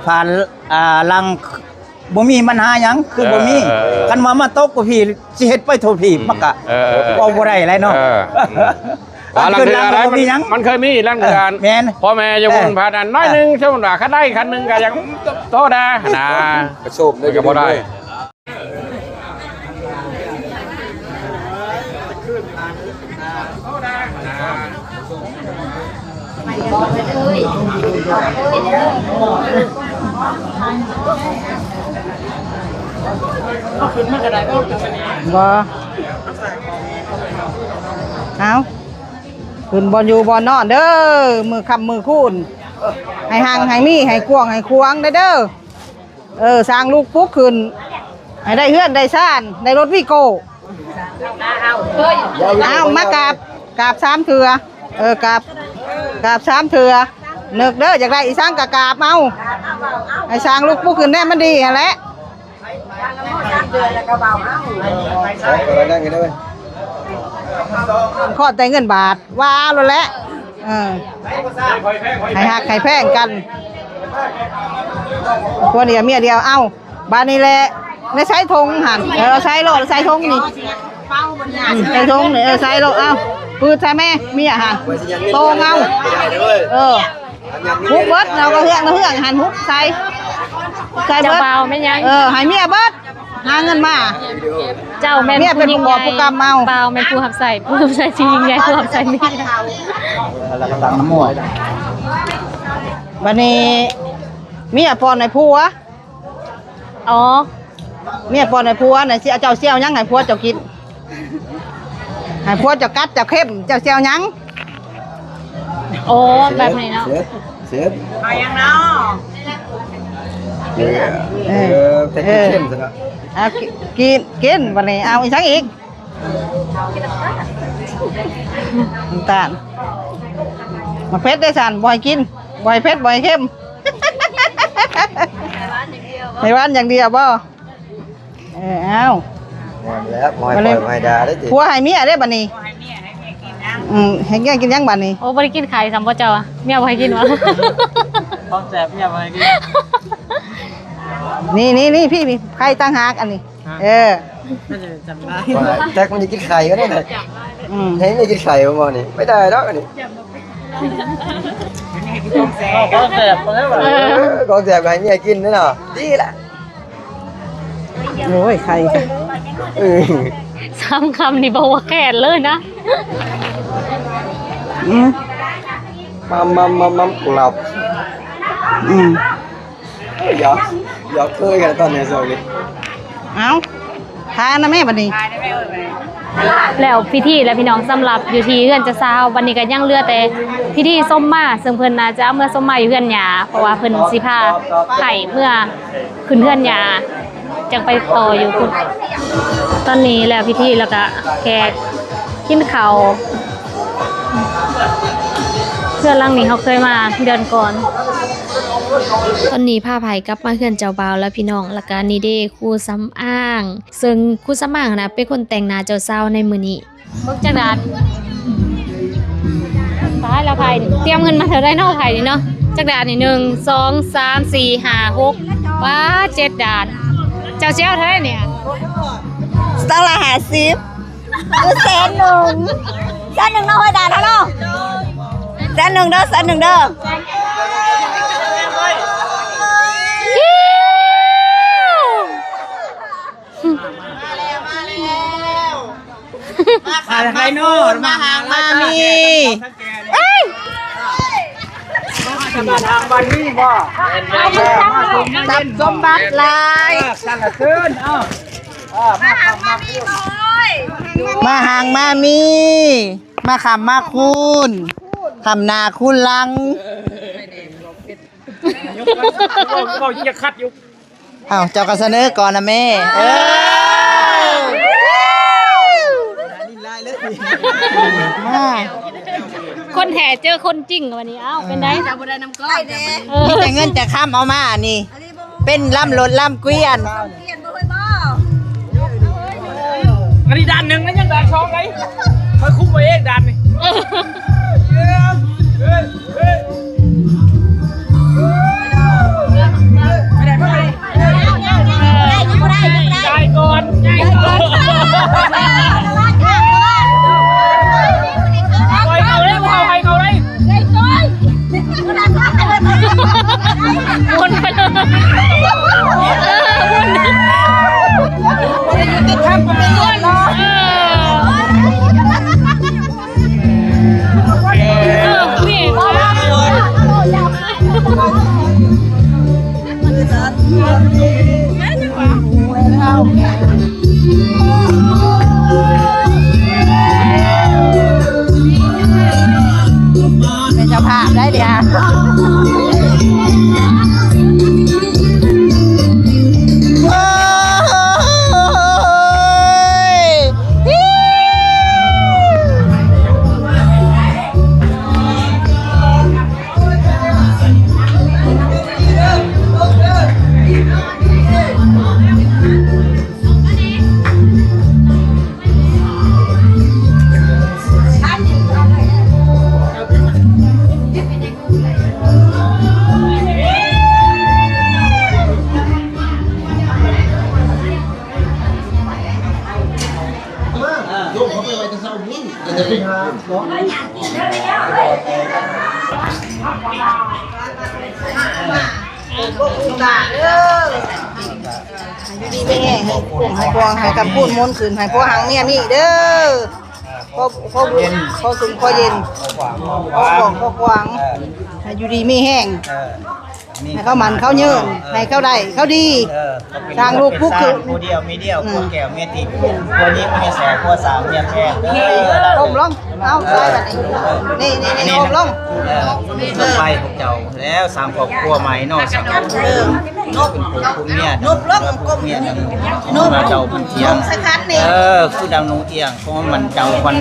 ຜ່ານ ອ່າ ຫຼັງ ບໍ່ມີບັນຫາຫຍັງ ຄືບໍ່ມີ ເອີ ເອີ ຄັນວ່າມາຕົກຢູ່ພີ້ ຊິເຮັດໄປທົ່ວທີບ ອືມ ມັນກະ ເອີ ເອີ ເວົ້າບໍ່ໄດ້ແຫຼະເນາະ ເອີ ອືມ ວ່າລາງເທື່ອ ມັນເຄີຍມີ ລາງເທື່ອ ເອີ ແມ່ນ ພໍ່ແມ່ຢູ່ ເອີ ພຸ້ນພານັ້ນໜ້ອຍໜຶ່ງ ເອີ ສົມມຸດວ່າຄັນໄດ້ຄັນໜຶ່ງກໍຍັງໂຕໄດ້ນະ ກະໂຊບໄດ້ ກໍບໍ່ໄດ້ ບໍ່ ເອົາ ຂຶ້ນບ່ອນຢູ່ບ່ອນນອນເດີ ມື້ຄ່ຳມື້ຄູນ ໃຫ້ຮັ່ງໃຫ້ມີ ໃຫ້ກວ້າງໃຫ້ຂວາງເດີ ເອີ ສ້າງລຸກປຸກຂຶ້ນ ໃຫ້ໄດ້ເຮືອນໄດ້ຊານ ໄດ້ລົດວີໂກ້ ເອົາ ມາກາບ ກາບສາມເທື່ອ ເອີ ກາບ ກາບສາມເທື່ອ ນຶກເດີ ຢາກໄດ້ອີ່ສັງກະກາບເອົາ ໃຫ້ສ້າງລຸກປຸກຂຶ້ນແດ່ ມັນດີຫັ້ນແຫຼະ ຂອບໃຈເງິນບາດ ວ່າໂລດແຫຼະ ເອີ ໃຫ້ຮັກໃຫ້ແພງກັນ ຜົວດຽວເມຍດຽວ ເອົ້າ ບາດນີ້ແຫຼະ ໃນໃສ່ຖົງຫັ້ນ ເອີ ໃສ່ໂລດ ໃສ່ຖົງນີ້ ອືມ ໃສ່ຖົງນີ້ ເອີ ໃສ່ໂລດ ເອົ້າ ປືດໃສ່ແມ່ ເມຍຫັ້ນ ໂຕ່ງເອົາ ເອີ ຮຸບເບິດ ເຮົາກໍເຮືອກ ເຮືອກຫັ້ນ ຮຸບໃສ່ ໃສ່ເບິດ ເຈົ້າບ່າວແມ່ນຫຍັງ ເອີ ໃຫ້ເມຍເບິດ ຫາເງິນມາ ເຈົ້າແມ່ນຜູ້ຍິ່ງໃຫຍ່ ເມຍເປັນຜູ້ກອບຜູ້ກຳເອົາ ບ່າວແມ່ນຜູ້ຮັບໃຊ້ ຜູ້ຮັບໃຊ້ທີ່ຍິ່ງໃຫຍ່ ຜູ້ຮັບໃຊ້ນີ້ ບັດນີ້ເມຍປ້ອນໃຫ້ຜົວ ອໍ ເມຍປ້ອນໃຫ້ຜົວນະ ຊິເອົາ ເຈົ້າຊິເອົາຫຍັງໃຫ້ຜົວເຈົ້າກິນ ໃຫ້ຜົວເຈົ້າກັດ ເຈົ້າເຄັມ ເຈົ້າຊິເອົາຫຍັງ ໂອ້ ແບບນີ້ເນາະ ເສິບ ເສິບ ເອົາຫຍັງເນາະ ເອີ ເອີ ເອີ ແຕ່ກິນເຄັມຊະເນາະ. ເອົາ ກິນ ກິນ ກິນບັດນີ້. ເອົາອີຫຍັງອີກ? ນ້ຳຕານ. ໝາກເຜັດເດ້ຊັ້ນ ບໍ່ໃຫ້ກິນ ບໍ່ໃຫ້ເຜັດ ບໍ່ໃຫ້ເຄັມ. ໃຫ້ຫວານຢ່າງດຽວບໍ່? ເອີ ເອົາ ແມ່ນແລ້ວ ບໍ່ໃຫ້ປ່ອຍ ບໍ່ໃຫ້ດ່າເດ້ຕິ. ຜົວໃຫ້ເມຍເດ້ບັດນີ້. ອືມ ໃຫ້ເມຍກິນຫຍັງບັດນີ້? ໂອ້ ບໍ່ໄດ້ກິນໄຂ່ຊ້ຳບໍ່ເຈົ້າ? ເມຍບໍ່ໃຫ້ກິນຫວາ? ຂອງແຊບເມຍບໍ່ໃຫ້ກິນ. ນີ້ໆໆ ພີ່ ໄຂ່ຕ່າງຫາກອັນນີ້. ຮະ? ເອີ ມັນຈະຈຳໄດ້. ວ່າແຈັກມັນຈະກິນໄຂ່ກໍໄດ້ນະ. ອືມ ໃຫ້ເມຍກິນໄຂ່ບໍ່ມື້ນີ້? ໄມ່ໄດ້ດອກອັນນີ້. ຂອງແຊບ ຂອງແຊບ ເອີ ຂອງແຊບກໍໃຫ້ເມຍກິນເນາະ ດີລະ. ໂອ້ຍ ໄຂ່ ເອີ ສາມຄຳນີ້ບໍ່ວ່າແຄນເລີຍນະ. ອືມ ມຳໆໆໆ ກຸຫຼັບ. ອືມ ຢອກ ຢອກເຄີຍກັນຕອນນີ້ຊ່ວງນີ້. ເອົ້າ ທານນະແມ່ບັດນີ້. ແລ້ວພິທີແລ້ວພີ່ນ້ອງ ສຳລັບຢູ່ທີ່ເຮືອນເຈົ້າສາວ ບັດນີ້ກໍຍັງເຫຼືອແຕ່ພິທີສົມມາ ເຊິ່ງເພິ່ນໜ້າຈະເອົາເມືອສົມມາຢູ່ເຮືອນຍ່າ ເພາະວ່າເພິ່ນຊິພາໄພ້ເມືອຂຶ້ນເຮືອນຍ່າ ຈັ່ງໄປຕໍ່ຢູ່ພຸ້ນ. ຕອນນີ້ແລ້ວພິທີແລ້ວກະແຂກກິນເຂົ້າ. ເຮືອນຫຼັງນີ້ເຮົາເຄີຍມາເດືອນກ່ອນ. ຕອນນີ້ພາໄພ້ກັບມາເຮືອນເຈົ້າບ່າວແລ້ວພີ່ນ້ອງ. ແລ້ວກະນີ້ເດ້ ຄູສຳອາງ ເຊິ່ງຄູສຳອາງຫັ້ນນະເປັນຄົນແຕ່ງໜ້າເຈົ້າສາວໃນມື້ນີ້. ເບິ່ງຈັກດານ. ຕາຍແລ້ວໄພ້ນີ້ ຕຽມເງິນມາເທົ່າໃດເນາະໄພ້ນີ້ເນາະ? ຈັກດານນີ້ ໜຶ່ງ ສອງ ສາມ ສີ່ ຫ້າ ຫົກ ປາດ ເຈັດດານ. ເຈົ້າຊິເອົາເທົ່າໃດນີ້? ສະຕາງລະຫ້າສິບ ຫຼືແສນໜຶ່ງ? ແສນໜຶ່ງເນາະ ຮ້ອຍດານເນາະ. ແສນໜຶ່ງເດີ ແສນໜຶ່ງເດີ. ມາແລ້ວ ມາແລ້ວ ມາຫາງມາມີ ເອີຍ ມາຫາງມາມີບໍ່? ຊັບສົມບັດຫຼາຍ ເອີ ສັນລະເສີນ ເອີ ເອີ ມາຫາງມາມີ ມາຫາງມາມີ ມາຄ້ຳມາຄູນ ຄ້ຳໜ້າຄູນຫຼັງ. ເວົ້າ ເວົ້າຢາກຂັດຢູ່. ອ້າວ ເຈົ້າກໍສະເໜີກ່ອນນະແມ່. ເອີ ມາ ຄົນແທ້ເຈີຄົນຈິງວັນນີ້. ເອົ້າ ເປັນໃດ? ເຈົ້າບໍ່ໄດ້ນຳກ້ອງ ເອີ ມີແຕ່ເງິນແຕ່ຄຳເອົາມານີ້ ເປັນລຳລົດລຳກວຽນ. ອັນນີ້ດ່ານໜຶ່ງນະ ຍັງດ່ານສອງໄດ໋ ຂ້ອຍຄຸມເອົາເອງດ່ານນີ້. ຈ່າຍກ່ອນ ຈ່າຍກ່ອນ ໃຫ້ເຂົ້າເດ້ ເຮົາໃຫ້ເຂົ້າເດ້. ເປັນເຈົ້າພາບໄດ້ເດ. ຢູ່ດີมีแฮง ໃຫ້ຄຸ້ມໃຫ້ພວງ ໃຫ້ກຳພູນໝູນຂຶ້ນ ໃຫ້ຜົວຮັ່ງເມຍມີເດີ. ຂໍ ຂໍບຸນ ຂໍສຸກ ຂໍເຢັນ ຂໍຂວາມ ຂໍຂວາງ ເອີ ໃຫ້ຢູ່ດີມີແຮງ ເອີ ໃຫ້ເຂົາໝັ້ນເຂົາຍືນ ເອີ ໃຫ້ເຂົາໄດ້ເຂົາດີ ເອີ ສ້າງລູກປຸກຂຶ້ນ ຜູ້ດຽວເມຍດຽວ ອືມ ຜົວແກ້ວເມຍຕິບ ຜົວຍິງເມຍແສ ຜົວສາວເມຍແພງເດີ. ກົ້ມລົງ ເອົາ ເອີ ໃສ່ບັດນີ້ ນີ້ໆໆ ກົ້ມລົງ ເອີ ໄປພວກເຈົ້າແລ້ວ ສ້າງຄອບຄົວໃໝ່ເນາະ ສ້າງ ເອີ. ເປັນຜູ້ ຜູ້ເມຍ ນບລົງ ນບລົງ ເຈົ້າມັນທ່ຽງ ເອີ ຄືດັ່ງໜູທ່ຽງ ຂໍມັນເຈົ້າມັນ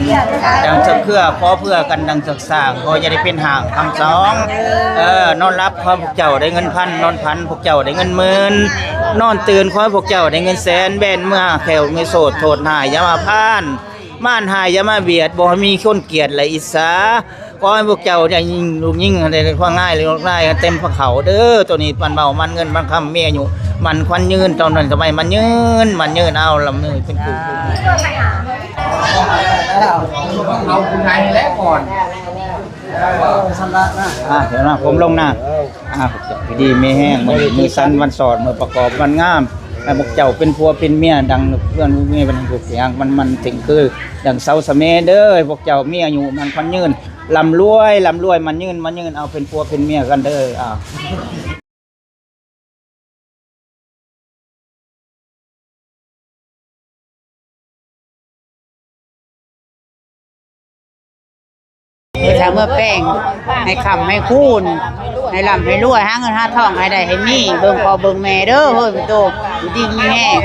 ດັ່ງສັກເຄືອ ຂໍເພື່ອກັນ ດັ່ງສັກສ້າງ ຂໍຢ່າໄດ້ເປັນຫ້າງຄຳສອງ ເອີ ນອນຫຼັບ ຂໍພວກເຈົ້າໄດ້ເງິນພັນ ນອນຝັນ ພວກເຈົ້າໄດ້ເງິນໝື່ນ ນອນຕື່ນ ຂໍໃຫ້ພວກເຈົ້າໄດ້ເງິນແສນ ແບນເມືອແຄ້ວມີໂຊດ ໂທດຮ້າຍຢ່າມາຜ່ານ ມານຮ້າຍຢ່າມາບຽດ ບໍ່ໃຫ້ມີຄົນກຽດ ແລະ ອິດສາ ຂໍໃຫ້ພວກເຈົ້າໄດ້ຍິງ ລູກຍິງໃຫ້ໄດ້ຄວາມງ່າຍ ລູກຫຼາຍໃຫ້ເຕັມພາເຂົ້າເດີ ໂຕນີ້ມັນເບົາ ມັນເງິນ ມັນຄຳ ມີອາຍຸໝັ້ນຂວັນຍືນ ເທົ່ານັ້ນກໍໃຫ້ມັນຍືນ ມັນຍືນ ເອົາລຳເນີເປັນຜູ້ ເອົາຜູ້ໃຫຍ່ແລ້ວກ່ອນ ເອີ ຊຳລະນະ ອ່າ ເດີນາ ກົ້ມລົງນະ ອ່າ ຢູ່ດີມີແຮງ ມື້ນີ້ມື້ສັນວັນສອດ ມື້ປະກອບວັນງາມ ໃຫ້ພວກເຈົ້າເປັນຜົວເປັນເມຍ ດັ່ງເພື່ອນເມຍເປັນຜູ້ເສຍງ ມັນ ມັນເຖິງຄື ດັ່ງເສົາສະເໝເດີ ໃຫ້ພວກເຈົ້າມີອາຍຸໝັ້ນຂວັນຍືນ ລ່ຳລວຍ ລ່ຳລວຍ ໝັ້ນຍືນ ໝັ້ນຍືນ ເອົາເປັນຜົວເປັນເມຍກັນເດີ ອ້າວ. ເຮັດຖ້າເມືອແປງ ໃຫ້ຄ້ຳໃຫ້ຄູນ ໃຫ້ລ່ຳໃຫ້ລວຍ ຫາເງິນຫາທອງໃຫ້ໄດ້ໃຫ້ມີ ເບິ່ງພໍ່ເບິ່ງແມ່ເດີ ເຮີ້ຍ ໂຕ ຢູ່ດີມີແຮງ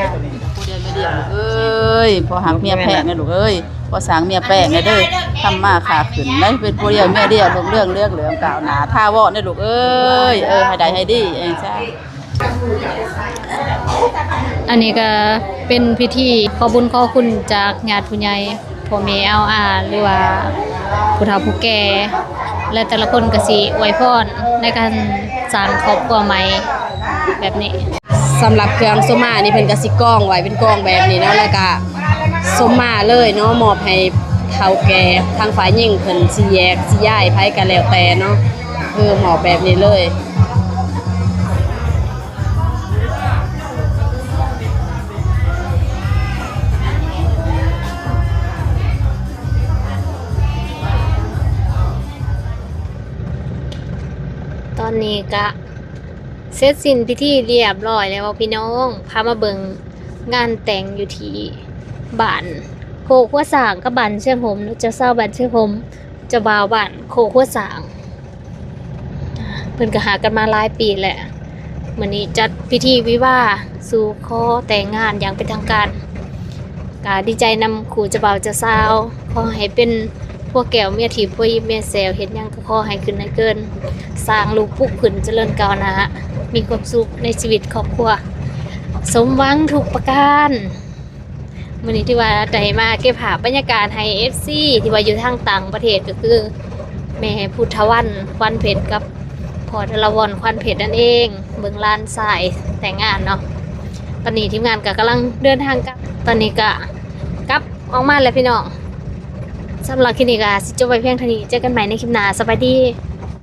ເອີຍ ພໍ່ຮັກເມຍແພງນະລູກເອີຍ ພໍ່ສ້າງເມຍແປງນະເດີ ທຳມາຄ້າຂຶ້ນໄດ້ ເປັນຜູ້ດຽວເມຍດຽວ ຮຸ່ງເຮືອງເລື່ອງເຫຼືອງກ້າວໜ້າ ຖາວອນນະລູກເອີຍ ເອີ ໃຫ້ໄດ້ໃຫ້ດີ ເອີ ສາ ອັນນີ້ກໍເປັນພິທີຂໍບຸນຂໍຄຸນຈາກຍາດຜູ້ໃຫຍ່ ພໍ່ແມ່ອາວອາ ຫຼືວ່າຜູ້ເຖົ້າຜູ້ແກ່ ແລະ ແຕ່ລະຄົນກໍຊິອວຍພອນໃນການສ້າງຄອບຄົວໃໝ່ແບບນີ້. ສຳລັບເຄື່ອງສົມມານີ້ ເພິ່ນກໍຊິກອງໄວ້ເປັນກອງແບບນີ້ເນາະ ແລ້ວກະສົມມາເລີຍເນາະ ມອບໃຫ້ເຖົ້າແກ່ ທາງຝ່າຍຍິງເພິ່ນຊິແຍກຊິຍ້າຍໃຜກໍແລ້ວແຕ່ເນາະ ເອີ ມອບແບບນີ້ເລີຍ. ຕອນນີ້ກະເສັດສິ້ນພິທີລຽບລ້ອຍແລ້ວພີ່ນ້ອງ ພາມາເບິ່ງງານແຕ່ງຢູ່ທີ່ບ້ານໂຄກຫົວຊ້າງກັບບ້ານຊຽງຫົມເນາະ ເຈົ້າສາວບ້ານຊຽງຫົມ ເຈົ້າບ່າວບ້ານໂຄກຫົວຊ້າງ ເພິ່ນກໍຮັກກັນມາຫຼາຍປີແລ້ວ. ມື້ນີ້ຈັດພິທີວິວາສູ່ຂໍແຕ່ງງານຢ່າງເປັນທາງການ ກໍດີໃຈນຳຄູ່ເຈົ້າບ່າວເຈົ້າສາວ ຂໍໃຫ້ເປັນຜົວແກ້ວເມຍທິບ ຜົວຍິບເມຍແຊວ ເຮັດຫຍັງກໍຂໍໃຫ້ຂຶ້ນໃຫ້ເກີນ ສ້າງລູກປຸກຂຶ້ນຈະເລີນກ້າວໜ້າ ມີຄວາມສຸກໃນຊີວິດຄອບຄົວ ສົມຫວັງທຸກປະການ. ມື້ນີ້ຖືວ່າໄດ້ມາເກັບພາບບັນຍາກາດໃຫ້ເອັຟຊີທີ່ວ່າຢູ່ທາງຕ່າງປະເທດ ກໍຄືແມ່ພຸດທະວັນ ຂວັນເພັດ ກັບພໍ່ທະລະວອນ ຂວັນເພັດ ນັ້ນເອງ ເບິ່ງຫຼານຊາຍແຕ່ງງານເນາະ. ຕອນນີ້ທີມງານກໍກຳລັງເດີນທາງກັບ ຕອນນີ້ກໍກັບອອກມາແລ້ວພີ່ນ້ອງ. ສຳລັບຄລິບນີ້ກໍຊິຈົບໄວ້ພຽງເທົ່ານີ້ ເຈີກັນໃໝ່ໃນຄລິບໜ້າ ສະບາຍດີ.